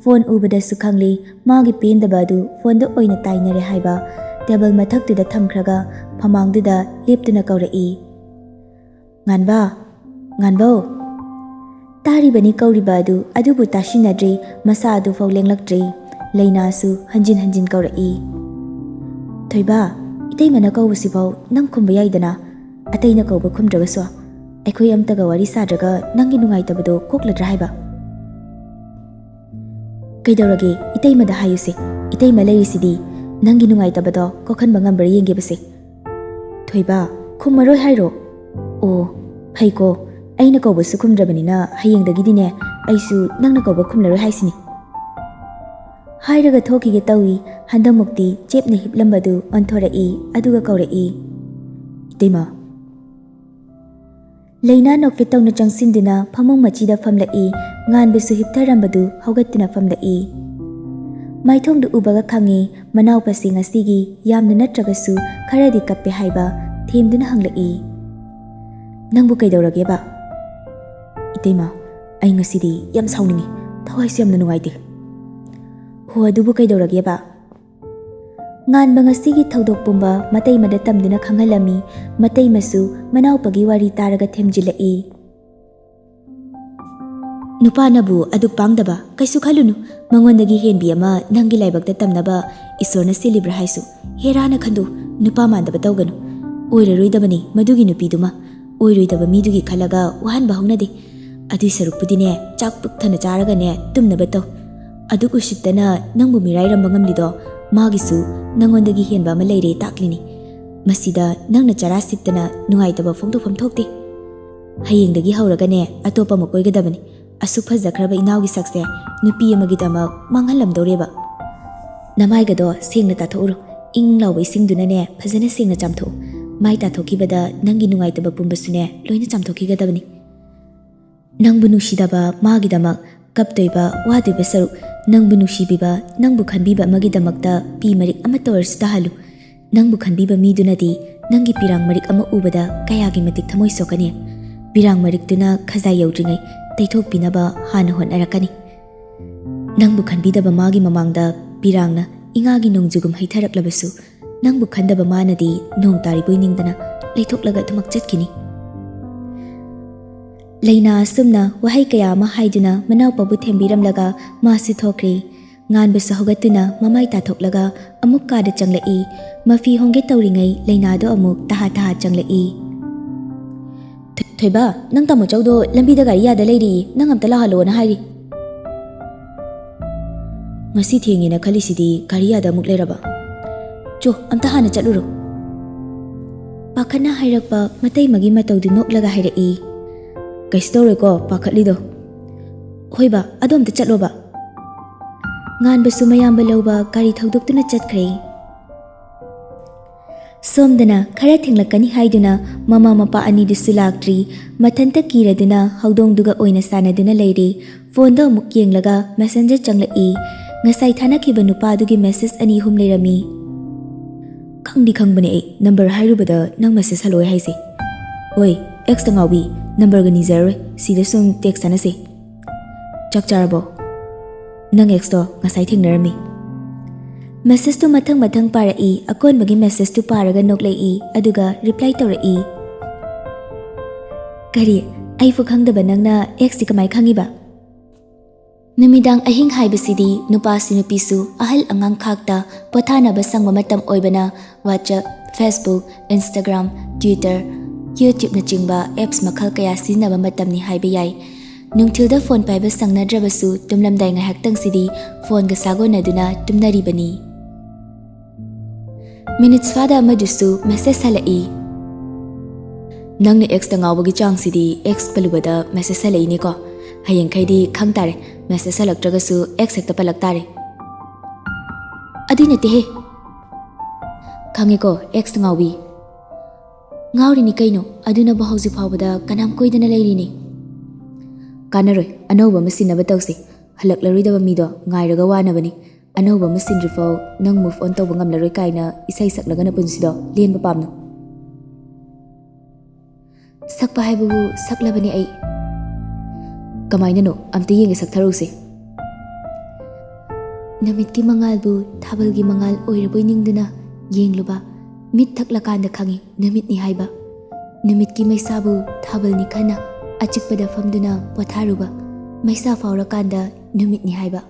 ꯐꯣꯟ ꯎꯕꯗꯁꯨ ꯈꯪꯂꯦ, ꯃꯥꯒꯤ ꯄꯦꯟꯗꯕ ꯑꯗꯨ ꯐꯣꯟꯗ ꯑꯣꯏꯅ ꯇꯥꯏꯅꯔꯦ ꯍꯥꯏꯕ꯫ ꯇꯦꯕꯜ ꯃꯊꯛꯇꯨꯗ ꯊꯝꯈ꯭ꯔꯒ ꯐꯃꯥꯡꯗꯨꯗ ꯂꯦꯞꯇꯨꯅ ꯀꯧꯔꯛꯏ, "ꯉꯥꯟꯕ, ꯉꯥꯟꯕꯧ!" ꯇꯥꯔꯤꯕꯅꯤ ꯀꯧꯔꯤꯕ ꯑꯗꯨ, ꯑꯗꯨꯕꯨ ꯇꯥꯁꯤꯟꯅꯗ꯭ꯔꯦ, ꯃꯁꯥ ꯑꯗꯨꯐꯥꯎ ꯂꯦꯡꯂꯛꯇ꯭ꯔꯦ꯫ ꯂꯩꯅꯥꯁꯨ ꯍꯟꯖꯤꯟ ꯍꯟꯖꯤꯟ ꯀꯧꯔꯛꯏ, "ꯊꯣꯏꯕ, ꯏꯇꯩꯃꯅ ꯀꯧꯕꯁꯤꯐꯥꯎ ꯅꯪ ꯈꯨꯝꯕ ꯌꯥꯏꯗꯅ꯫ ꯑꯇꯩꯅ ꯀꯧꯕ ꯈꯨꯝꯗ꯭ꯔꯒꯁꯨ ꯑꯩꯈꯣꯏ ꯑꯝꯇꯒ ꯋꯥꯔꯤ ꯁꯥꯗ꯭ꯔꯒ ꯅꯪꯒꯤ ꯅꯨꯡꯉꯥꯏꯇꯕꯗꯣ ꯀꯣꯛꯂꯗ꯭ꯔꯥ ꯍꯥꯏꯕ?" "ꯀꯩꯗꯧꯔꯒꯦ? ꯏꯇꯩꯃꯗ ꯍꯥꯏꯌꯨꯁꯦ꯫ ꯏꯇꯩꯃ ꯂꯩꯔꯤꯁꯤꯗꯤ꯫ ꯅꯪꯒꯤ ꯅꯨꯡꯉꯥꯏꯇꯕꯗꯣ ꯀꯣꯛꯍꯟꯕ ꯉꯝꯕ꯭ꯔꯥ ꯌꯦꯡꯒꯦꯕꯁꯦ꯫" "ꯊꯣꯏꯕ, ꯈꯨꯝꯃꯔꯣꯏ ꯍꯥꯏꯔꯣ? ꯑꯣ, ꯐꯩꯀꯣ꯫ ꯑꯩꯅ ꯀꯧꯕꯁꯨ ꯈꯨꯝꯗ꯭ꯔꯕꯅꯤꯅ ꯍꯌꯦꯡꯗꯒꯤꯗꯤꯅꯦ ꯑꯩꯁꯨ ꯅꯪꯅ ꯀꯧꯕ ꯈꯨꯝꯂꯔꯣꯏ ꯍꯥꯏꯁꯤꯅꯤ꯫" ꯍꯥꯏꯔꯒ ꯊꯣꯛꯈꯤꯒꯦ ꯇꯧꯏ꯫ ꯍꯟꯗꯛꯃꯨꯛꯇꯤ ꯆꯦꯞꯅ ꯍꯤꯞꯂꯝꯕꯗꯨ ꯑꯣꯟꯊꯣꯔꯛꯏ, ꯑꯗꯨꯒ ꯀꯧꯔꯛꯏ, "ꯏꯇꯩꯃ!" ꯂꯩꯅꯥ ꯅꯣꯛꯐꯦꯠ ꯇꯧꯅ ꯆꯪꯁꯤꯟꯗꯨꯅ ꯐꯃꯨꯡ ꯃꯆꯤꯗ ꯐꯝꯂꯛꯏ꯫ ꯉꯥꯟꯕꯁꯨ ꯍꯤꯞꯊꯔꯝꯕꯗꯨ ꯍꯧꯒꯠꯇꯨꯅ ꯐꯝꯂꯛꯏ꯫ ꯃꯥꯏꯊꯣꯡꯗꯨ ꯎꯕꯒ ꯈꯪꯉꯤ, ꯃꯅꯥꯎꯄꯥꯁꯤ ꯉꯁꯤꯒꯤ ꯌꯥꯝꯅ ꯅꯠꯇ꯭ꯔꯒꯁꯨ ꯈꯔꯗꯤ ꯀꯞꯄꯦ ꯍꯥꯏꯕ꯫ ꯊꯦꯝꯗꯨꯅ ꯍꯪꯂꯛꯏ, "ꯅꯪꯕꯨ ꯀꯩꯗꯧꯔꯒꯦꯕ?" "ꯏꯇꯩꯃ, ꯑꯩ ꯉꯁꯤꯗꯤ ꯌꯥꯝ ꯁꯥꯎꯅꯤꯡꯉꯤ꯫ ꯊꯋꯥꯏꯁꯨ ꯌꯥꯝꯅ ꯅꯨꯡꯉꯥꯏꯇꯦ꯫" "ꯍꯣ, ꯑꯗꯨꯕꯨ ꯀꯩꯗꯧꯔꯒꯦꯕ?" ꯉꯥꯟꯕ ꯉꯁꯤꯒꯤ ꯊꯧꯗꯣꯛ ꯄꯨꯝꯕ ꯃꯇꯩꯃꯗ ꯇꯝꯗꯨꯅ ꯈꯪꯍꯜꯂꯝꯃꯤ꯫ ꯃꯇꯩꯃꯁꯨ ꯃꯅꯥꯎꯄꯥꯒꯤ ꯋꯥꯔꯤ ꯇꯥꯔꯒ ꯊꯦꯝꯖꯤꯜꯂꯛꯏ, "ꯅꯨꯄꯥꯅꯕꯨ ꯑꯗꯨꯛ ꯄꯥꯡꯗꯕ? ꯀꯩꯁꯨ ꯈꯜꯂꯨꯅꯨ, ꯃꯉꯣꯟꯗꯒꯤ ꯍꯦꯟꯕꯤ ꯑꯃ ꯅꯪꯒꯤ ꯂꯥꯏꯕꯛꯇ ꯇꯝꯅꯕ ꯏꯁꯣꯔꯅ ꯁꯤꯜꯂꯤꯕ꯭ꯔꯥ ꯍꯥꯏꯁꯨ ꯍꯦꯔꯥꯅ ꯈꯟꯗꯣꯛꯎ꯫ ꯅꯨꯄꯥ ꯃꯥꯟꯗꯕ ꯇꯧꯒꯅꯨ꯫ ꯑꯣꯏꯔꯔꯣꯏꯗꯕꯅꯤ ꯃꯗꯨꯒꯤ ꯅꯨꯄꯤꯗꯨꯃ꯫ ꯑꯣꯏꯔꯣꯏꯗꯕ ꯃꯤꯗꯨꯒꯤ ꯈꯜꯂꯒ ꯋꯥꯍꯟꯕ ꯍꯧꯅꯗꯦ꯫ ꯑꯗꯨꯏ ꯁꯔꯨꯛꯄꯨꯗꯤꯅꯦ, ꯆꯥꯛ ꯄꯨꯛ ꯊꯟꯅ ꯆꯥꯔꯒꯅꯦ ꯇꯨꯝꯅꯕ ꯇꯧ꯫ ꯑꯗꯨꯛ ꯎꯁꯤꯠꯇꯅ ꯅꯪꯕꯨ ꯃꯤꯔꯥꯏꯔꯝꯕ ꯉꯝꯂꯤꯗꯣ ꯃꯥꯒꯤꯁꯨ ꯅꯪꯉꯣꯟꯗꯒꯤ ꯍꯦꯟꯕ ꯑꯃ ꯂꯩꯔꯦ ꯇꯥꯛꯂꯤꯅꯤ꯫ ꯃꯁꯤꯗ ꯅꯪꯅ ꯆꯔꯥ ꯁꯤꯠꯇꯅ ꯅꯨꯡꯉꯥꯏꯇꯕ ꯐꯣꯡꯗꯣꯛꯐꯝ ꯊꯣꯛꯇꯦ꯫ ꯍꯌꯦꯡꯗꯒꯤ ꯍꯧꯔꯒꯅꯦ ꯑꯇꯣꯞꯄ ꯑꯃ ꯀꯣꯏꯒꯗꯕꯅꯤ꯫ ꯑꯁꯨꯛ ꯐꯖꯈ꯭ꯔꯕ ꯏꯅꯥꯎꯒꯤ ꯁꯛꯁꯦ ꯅꯨꯄꯤ ꯑꯃꯒꯤꯗꯃꯛ ꯃꯥꯡꯍꯜꯂꯝꯗꯧꯔꯦꯕ꯫ ꯅꯃꯥꯏꯒꯗꯣ ꯁꯦꯡꯅ ꯇꯥꯊꯣꯛꯎꯔꯣ꯫ ꯏꯪ ꯂꯥꯎꯕ ꯏꯁꯤꯡꯗꯨꯅꯅꯦ ꯐꯖꯅ ꯁꯦꯡꯅ ꯆꯥꯝꯊꯣꯛꯎ꯫ ꯃꯥꯏ ꯇꯥꯊꯣꯛꯈꯤꯕꯗ ꯅꯪꯒꯤ ꯅꯨꯡꯉꯥꯏꯇꯕ ꯄꯨꯝꯕꯁꯨꯅꯦ ꯂꯣꯏꯅ ꯆꯥꯝꯊꯣꯛꯈꯤꯒꯗꯕꯅꯤ꯫ ꯅꯪꯕꯨ ꯅꯨꯡꯁꯤꯗꯕ ꯃꯥꯒꯤꯗꯃꯛ ꯀꯞꯇꯣꯏꯕ ꯋꯥꯗꯣꯏꯕ ꯁꯔꯨꯛ, ꯅꯪꯕꯨ ꯅꯨꯡꯁꯤꯕꯤꯕ, ꯅꯪꯕꯨ ꯈꯟꯕꯤꯕ ꯑꯃꯒꯤꯗꯃꯛꯇ ꯄꯤ ꯃꯔꯤꯛ ꯑꯃꯠꯇ ꯑꯣꯏꯔꯁꯨ ꯇꯥꯍꯜꯂꯨ꯫ ꯅꯪꯕꯨ ꯈꯟꯕꯤꯕ ꯃꯤꯗꯨꯅꯗꯤ ꯅꯪꯒꯤ ꯄꯤꯔꯥꯡ ꯃꯔꯤꯛ ꯑꯃ ꯎꯕꯗ ꯀꯌꯥꯒꯤ ꯃꯇꯤꯛ ꯊꯃꯣꯏ ꯁꯣꯛꯀꯅꯤ꯫ ꯄꯤꯔꯥꯡ ꯃꯔꯤꯛꯇꯨꯅ ꯈꯖꯥꯏ ꯌꯧꯗ꯭ꯔꯤꯉꯩ ꯇꯩꯊꯣꯛꯄꯤꯅꯕ ꯍꯥꯟꯅ ꯍꯣꯠꯅꯔꯛꯀꯅꯤ꯫ ꯅꯪꯕꯨ ꯈꯟꯕꯤꯗꯕ ꯃꯥꯒꯤ ꯃꯃꯥꯡꯗ ꯄꯤꯔꯥꯡꯅ ꯏꯉꯥꯒꯤ ꯅꯣꯡꯖꯨꯒꯨꯝ ꯍꯩꯊꯔꯛꯂꯕꯁꯨ, ꯅꯪꯕꯨ ꯈꯟꯗꯕ ꯃꯥꯅꯗꯤ ꯅꯣꯡ ꯇꯥꯔꯤꯕꯣꯏ ꯅꯤꯡꯗꯅ ꯂꯩꯊꯣꯛꯂꯒ ꯑꯗꯨꯃꯛ ꯆꯠꯈꯤꯅꯤ꯫ ꯂꯩꯅꯥ ꯑꯁꯨꯝꯅ ꯋꯥꯍꯩ ꯀꯌꯥ ꯑꯃ ꯍꯥꯏꯗꯨꯅ ꯃꯅꯥꯎꯄꯥꯕꯨ ꯊꯦꯝꯕꯤꯔꯝꯂꯒ ꯃꯥꯁꯨ ꯊꯣꯛꯈ꯭ꯔꯦ꯫ ꯉꯥꯟꯕꯁꯨ ꯍꯧꯒꯠꯇꯨꯅ ꯃꯃꯥꯏ ꯇꯥꯊꯣꯛꯂꯒ ꯑꯃꯨꯛ ꯀꯥꯗ ꯆꯪꯂꯛꯏ꯫ ꯃꯐꯤ ꯍꯣꯡꯒꯦ ꯇꯧꯔꯤꯉꯩ ꯂꯩꯅꯥꯗꯣ ꯑꯃꯨꯛ ꯇꯍꯥ ꯇꯍꯥ ꯆꯪꯂꯛꯏ꯫ "ꯊꯣꯏꯕ, ꯅꯪ ꯇꯥꯃꯣ ꯆꯧꯗꯣ ꯂꯝꯕꯤꯗ ꯒꯥꯔꯤ ꯌꯥꯗ ꯂꯩꯔꯤ, ꯅꯪ ꯑꯝꯇ ꯂꯥꯛꯍꯜꯂꯣꯅ ꯍꯥꯏꯔꯤ꯫ ꯉꯁꯤ ꯊꯦꯡꯉꯦꯅ ꯈꯜꯂꯤꯁꯤꯗꯤ ꯒꯥꯔꯤ ꯌꯥꯗ ꯑꯃꯨꯛ ꯂꯩꯔꯕ? ꯆꯣ, ꯑꯝꯇ ꯍꯥꯟꯅ ꯆꯠꯂꯨꯔꯣ꯫" ꯄꯥꯈꯠꯅ ꯍꯥꯏꯔꯛꯄ ꯃꯇꯩꯃꯒꯤ ꯃꯇꯧꯗꯨ ꯅꯣꯛꯂꯒ ꯍꯥꯏꯔꯛꯏ꯫ "ꯀꯩꯁꯨ ꯇꯧꯔꯣꯏꯀꯣ ꯄꯥꯈꯠꯂꯤꯗꯣ꯫" "ꯍꯣꯏꯕ, ꯑꯗꯣ ꯑꯝꯇ ꯆꯠꯂꯣꯕ꯫" ꯉꯥꯟꯕꯁꯨ ꯃꯌꯥꯝꯕ ꯂꯧꯕ ꯒꯥꯔꯤ ꯊꯧꯗꯣꯛꯇꯨꯅ ꯆꯠꯈ꯭ꯔꯦ꯫ ꯁꯣꯝꯗꯅ ꯈꯔ ꯊꯦꯡꯂꯛꯀꯅꯤ ꯍꯥꯏꯗꯨꯅ ꯃꯃꯥ ꯃꯄꯥ ꯑꯅꯤꯗꯨꯁꯨ ꯂꯥꯛꯇ꯭ꯔꯤ꯫ ꯃꯊꯟꯇ ꯀꯤꯔꯗꯨꯅ ꯍꯧꯗꯣꯡꯗꯨꯒ ꯑꯣꯏꯅ ꯁꯥꯟꯅꯗꯨꯅ ꯂꯩꯔꯤ꯫ ꯐꯣꯟꯗꯣ ꯑꯃꯨꯛ ꯌꯦꯡꯂꯒ ꯃꯦꯁꯦꯟꯖꯔ ꯆꯪꯂꯛꯏ꯫ ꯉꯁꯥꯏ ꯊꯥꯅꯈꯤꯕ ꯅꯨꯄꯥꯗꯨꯒꯤ ꯃꯦꯁꯦꯖ ꯑꯅꯤ ꯑꯍꯨꯝ ꯂꯩꯔꯝꯃꯤ꯫ "ꯈꯪꯗꯤ ꯈꯪꯕꯅꯦ ꯑꯩ, ꯅꯝꯕꯔ ꯍꯥꯏꯔꯨꯕꯗ ꯅꯪ ꯃꯦꯁꯦꯖ ꯍꯜꯂꯣꯏ ꯍꯥꯏꯁꯦ꯫ ꯍꯣꯏ, ꯑꯦꯛꯁꯇ ꯉꯥꯎꯕꯤ, ꯅꯝꯕꯔꯒ ꯅꯤꯖꯔꯔꯣꯏ, ꯁꯤꯗ ꯁꯨꯝ ꯇꯦꯛꯁ ꯊꯥꯅꯁꯦ꯫ ꯆꯥꯛ ꯆꯥꯔꯕꯣ? ꯅꯪ ꯑꯦꯛꯁꯇꯣ ꯉꯁꯥꯏ ꯊꯦꯡꯅꯔꯝꯃꯤ꯫" ꯃꯦꯁꯦꯖꯇꯨ ꯃꯊꯪ ꯃꯊꯪ ꯄꯥꯔꯛꯏ꯫ ꯑꯀꯣꯟꯕꯒꯤ ꯃꯦꯁꯦꯖꯇꯨ ꯄꯥꯔꯒ ꯅꯣꯛꯂꯛꯏ, ꯑꯗꯨꯒ ꯔꯤꯄ꯭ꯂꯥꯏ ꯇꯧꯔꯛꯏ꯫ "ꯀꯔꯤ? ꯑꯩꯕꯨ ꯈꯪꯗꯕ ꯅꯪꯅ ꯑꯦꯛꯁꯇꯤ ꯀꯃꯥꯏ ꯈꯪꯉꯤꯕ?" ꯅꯨꯃꯤꯗꯥꯡ ꯑꯍꯤꯡ ꯍꯥꯏꯕꯁꯤꯗꯤ ꯅꯨꯄꯥꯁꯨ ꯅꯨꯄꯤꯁꯨ ꯑꯍꯜ ꯑꯉꯥꯡ ꯈꯥꯛꯇ ꯄꯣꯊꯥꯅꯕ ꯁꯪꯕ ꯃꯇꯝ ꯑꯣꯏꯕꯅ WhatsApp, Facebook, Instagram, Twitter, YouTubeꯅꯆꯤꯡꯕ ꯑꯦꯞꯁ ꯃꯈꯜ ꯀꯌꯥ ꯁꯤꯖꯤꯟꯅꯕ ꯃꯇꯝꯅꯤ ꯍꯥꯏꯕ ꯌꯥꯏ꯫ ꯅꯨꯡꯊꯤꯜꯗ ꯐꯣꯟ ꯄꯥꯏꯕ ꯁꯪꯅꯗ꯭ꯔꯕꯁꯨ ꯇꯨꯝꯂꯝꯗꯥꯏ ꯉꯥꯏꯍꯥꯛꯇꯪꯁꯤꯗꯤ ꯐꯣꯟꯒ ꯁꯥꯒꯣꯟꯅꯗꯨꯅ ꯇꯨꯝꯅꯔꯤꯕꯅꯤ꯫ ꯃꯤꯅꯤꯠꯁ ꯐꯥꯗ ꯑꯃꯗꯨꯁꯨ ꯃꯦꯁꯦꯖ ꯍꯜꯂꯛꯏ꯫ "ꯅꯪꯅ ꯑꯦꯛꯁꯇ ꯉꯥꯎꯕꯒꯤ ꯆꯥꯡꯁꯤꯗꯤ ꯑꯦꯛꯁ ꯄꯜꯂꯨꯕꯗ ꯃꯦꯁꯦꯖ ꯍꯜꯂꯛꯏꯅꯦꯀꯣ꯫ ꯍꯌꯦꯡꯈꯩꯗꯤ ꯈꯪ ꯇꯥꯔꯦ, ꯃꯦꯁꯦꯖ ꯍꯜꯂꯛꯇ꯭ꯔꯒꯁꯨ ꯑꯦꯛꯁ ꯍꯦꯛꯇ ꯄꯜꯂꯛ ꯇꯥꯔꯦ꯫" "ꯑꯗꯨꯏ ꯅꯠꯇꯦꯍꯦ꯫" "ꯈꯪꯉꯦꯀꯣ, ꯑꯦꯛꯁꯇ ꯉꯥꯎꯕꯤ꯫" "ꯉꯥꯎꯔꯤꯅꯤ ꯀꯩꯅꯣ, ꯑꯗꯨꯅꯕꯨ ꯍꯧꯖꯤꯛ ꯐꯥꯎꯕꯗ ꯀꯅꯥꯝ ꯀꯣꯏꯗꯅ ꯂꯩꯔꯤꯅꯤ꯫" "ꯀꯥꯟꯅꯔꯣꯏ, ꯑꯅꯧꯕ ꯑꯃ ꯁꯤꯟꯅꯕ ꯇꯧꯁꯤ꯫ ꯍꯜꯂꯛꯂꯔꯣꯏꯗꯕ ꯃꯤꯗꯣ ꯉꯥꯏꯔꯒ ꯋꯥꯅꯕꯅꯤ꯫ ꯑꯅꯧꯕ ꯑꯃ ꯁꯤꯟꯗ꯭ꯔꯤꯐꯥꯎ ꯅꯪ move on ꯇꯧꯕ ꯉꯝꯂꯔꯣꯏ ꯀꯥꯏꯅ ꯏꯁꯩ ꯁꯛꯂꯒ ꯅꯄꯨꯟꯁꯤꯗꯣ ꯂꯦꯟꯕ ꯄꯥꯝꯅꯨ꯫" "ꯁꯛꯄ ꯍꯥꯏꯕꯕꯨ ꯁꯛꯂꯕꯅꯤ ꯑꯩ꯫" "ꯀꯃꯥꯏꯅꯅꯣ? ꯑꯝꯇ ꯌꯦꯡꯒꯦ, ꯁꯛꯊꯔꯛꯎꯁꯦ꯫" ꯅꯨꯃꯤꯠꯀꯤ ꯃꯉꯥꯜꯕꯨ ꯊꯥꯕꯜꯒꯤ ꯃꯉꯥꯜ ꯑꯣꯏꯔꯕꯣꯏ ꯅꯤꯡꯗꯨꯅ ꯌꯦꯡꯂꯨꯕ, ꯃꯤꯠ ꯊꯛꯂꯀꯥꯟꯗ ꯈꯪꯏ ꯅꯨꯃꯤꯠꯅꯤ ꯍꯥꯏꯕ꯫ ꯅꯨꯃꯤꯠꯀꯤ ꯃꯩꯁꯥꯕꯨ ꯊꯥꯕꯜꯅꯤ ꯈꯟꯅ ꯑꯆꯤꯛꯄꯗ ꯐꯝꯗꯨꯅ ꯄꯣꯊꯥꯔꯨꯕ, ꯃꯩꯁꯥ ꯐꯥꯎꯔꯀꯥꯟꯗ ꯅꯨꯃꯤꯠꯅꯤ ꯍꯥꯏꯕ꯫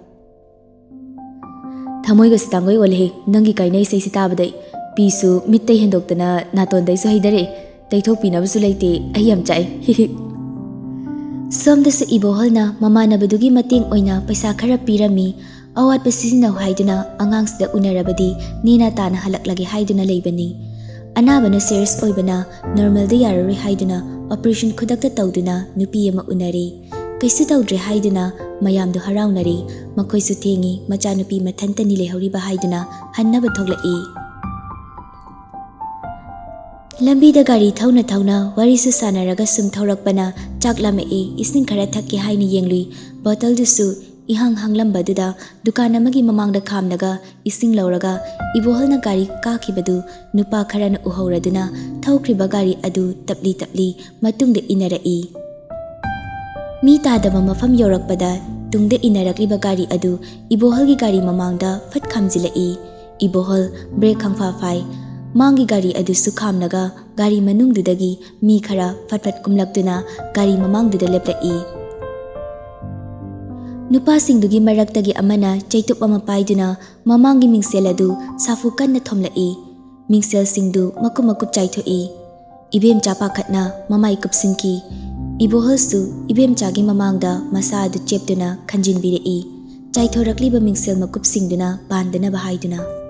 ꯊꯃꯣꯏꯒꯁꯤ ꯇꯥꯡꯒꯣꯏ ꯑꯣꯜꯂꯦꯍꯦ, ꯅꯪꯒꯤ ꯀꯥꯏꯅ ꯏꯁꯩꯁꯤ ꯇꯥꯕꯗꯩ꯫ ꯄꯤꯁꯨ ꯃꯤꯠꯇꯩ ꯍꯦꯟꯗꯣꯛꯇꯅ ꯅꯥꯇꯣꯟꯗꯩꯁꯨ ꯍꯩꯊꯔꯛꯑꯦ꯫ ꯇꯩꯊꯣꯛꯄꯤꯅꯕꯁꯨ ꯂꯩꯇꯦ, ꯑꯩ ꯌꯥꯝ ꯆꯥꯛꯑꯦ꯫ ꯁꯣꯝꯗꯁꯨ ꯏꯕꯣꯍꯜꯅ ꯃꯃꯥꯟꯅꯕꯗꯨꯒꯤ ꯃꯇꯦꯡ ꯑꯣꯏꯅ ꯄꯩꯁꯥ ꯈꯔ ꯄꯤꯔꯝꯃꯤ꯫ ꯑꯋꯥꯠꯄ ꯁꯤꯖꯤꯟꯅꯧ ꯍꯥꯏꯗꯨꯅ ꯑꯉꯥꯡꯁꯤꯗ ꯎꯅꯔꯕꯗꯤ ꯅꯦꯅꯥ ꯇꯥꯅ ꯍꯜꯂꯛꯂꯒꯦ ꯍꯥꯏꯗꯨꯅ ꯂꯩꯕꯅꯤ꯫ ꯑꯅꯥꯕꯅ serious ꯑꯣꯏꯕꯅ normalꯗ ꯌꯥꯔꯔꯣꯏ ꯍꯥꯏꯗꯨꯅ operation ꯈꯨꯗꯛꯇ ꯇꯧꯗꯨꯅ ꯅꯨꯄꯤ ꯑꯃ ꯎꯅꯔꯦ꯫ ꯀꯩꯁꯨ ꯇꯧꯗ꯭ꯔꯦ ꯍꯥꯏꯗꯨꯅ ꯃꯌꯥꯝꯗꯨ ꯍꯔꯥꯎꯅꯔꯦ꯫ ꯃꯈꯣꯏꯁꯨ ꯊꯦꯡꯉꯤ, ꯃꯆꯥꯅꯨꯄꯤ ꯃꯊꯟꯇꯅꯤ ꯂꯩꯍꯧꯔꯤꯕ ꯍꯥꯏꯗꯨꯅ ꯍꯟꯅꯕ ꯊꯣꯛꯂꯛꯏ꯫ ꯂꯝꯕꯤꯗ ꯒꯥꯔꯤ ꯊꯧꯅ ꯊꯧꯅ ꯋꯥꯔꯤꯁꯨ ꯁꯥꯟꯅꯔꯒ ꯁꯨꯝ ꯊꯧꯔꯛꯄꯅ ꯆꯥꯛ ꯂꯥꯝꯃꯛꯑꯦ, ꯏꯁꯤꯡ ꯈꯔ ꯊꯛꯀꯦ ꯍꯥꯏꯅ ꯌꯦꯡꯂꯨꯏ꯫ ꯕꯣꯇꯜꯗꯨꯁꯨ ꯏꯍꯥꯡ ꯍꯥꯡꯂꯝꯕꯗꯨꯗ ꯗꯨꯀꯥꯟ ꯑꯃꯒꯤ ꯃꯃꯥꯡꯗ ꯈꯥꯝꯂꯒ ꯏꯁꯤꯡ ꯂꯧꯔꯒ ꯏꯕꯣꯍꯜꯅ ꯒꯥꯔꯤ ꯀꯥꯈꯤꯕꯗꯨ ꯅꯨꯄꯥ ꯈꯔꯅ ꯎꯍꯧꯔꯗꯨꯅ ꯊꯧꯈ꯭ꯔꯤꯕ ꯒꯥꯔꯤ ꯑꯗꯨ ꯇꯞꯂꯤ ꯇꯞꯂꯤ ꯃꯇꯨꯡꯗ ꯏꯟꯅꯔꯛꯏ꯫ ꯃꯤ ꯇꯥꯗꯕ ꯃꯐꯝ ꯌꯧꯔꯛꯄꯗ ꯇꯨꯡꯗ ꯏꯟꯅꯔꯛꯂꯤꯕ ꯒꯥꯔꯤ ꯑꯗꯨ ꯏꯕꯣꯍꯜꯒꯤ ꯒꯥꯔꯤ ꯃꯃꯥꯡꯗ ꯐꯠ ꯈꯥꯝꯖꯤꯜꯂꯛꯏ꯫ ꯏꯕꯣꯍꯜ brake ꯈꯪꯐꯥ ꯐꯥꯏ꯫ ꯃꯥꯡꯒꯤ ꯒꯥꯔꯤ ꯑꯗꯨꯁꯨ ꯈꯥꯝꯂꯒ ꯒꯥꯔꯤ ꯃꯅꯨꯡꯗꯨꯗꯒꯤ ꯃꯤ ꯈꯔ ꯐꯠ ꯐꯠ ꯀꯨꯝꯂꯛꯇꯨꯅ ꯒꯥꯔꯤ ꯃꯃꯥꯡꯗꯨꯗ ꯂꯦꯞꯂꯛꯏ꯫ ꯅꯨꯄꯥꯁꯤꯡꯗꯨꯒꯤ ꯃꯔꯛꯇꯒꯤ ꯑꯃꯅ ꯆꯩꯇꯨꯞ ꯑꯃ ꯄꯥꯏꯗꯨꯅ ꯃꯃꯥꯡꯒꯤ ꯃꯤꯡꯁꯦꯜ ꯑꯗꯨ ꯁꯥꯐꯨ ꯀꯟꯅ ꯊꯣꯝꯂꯛꯏ꯫ ꯃꯤꯡꯁꯦꯜꯁꯤꯡꯗꯨ ꯃꯀꯨꯞ ꯃꯀꯨꯞ ꯆꯥꯏꯊꯣꯛꯏ꯫ ꯏꯕꯦꯝꯆꯥ ꯄꯥꯈꯠꯅ ꯃꯃꯥꯏ ꯀꯨꯞꯁꯤꯟꯈꯤ꯫ ꯏꯕꯣꯍꯜꯁꯨ ꯏꯕꯦꯝꯆꯥꯒꯤ ꯃꯃꯥꯡꯗ ꯃꯁꯥ ꯑꯗꯨ ꯆꯦꯞꯇꯨꯅ ꯈꯟꯖꯤꯟꯕꯤꯔꯛꯏ꯫ ꯆꯥꯏꯊꯣꯔꯛꯂꯤꯕ ꯃꯤꯡꯁꯦꯜ ꯃꯀꯨꯞꯁꯤꯡꯗꯨꯅ ꯄꯥꯟꯗꯅꯕ ꯍꯥꯏꯗꯨꯅ꯫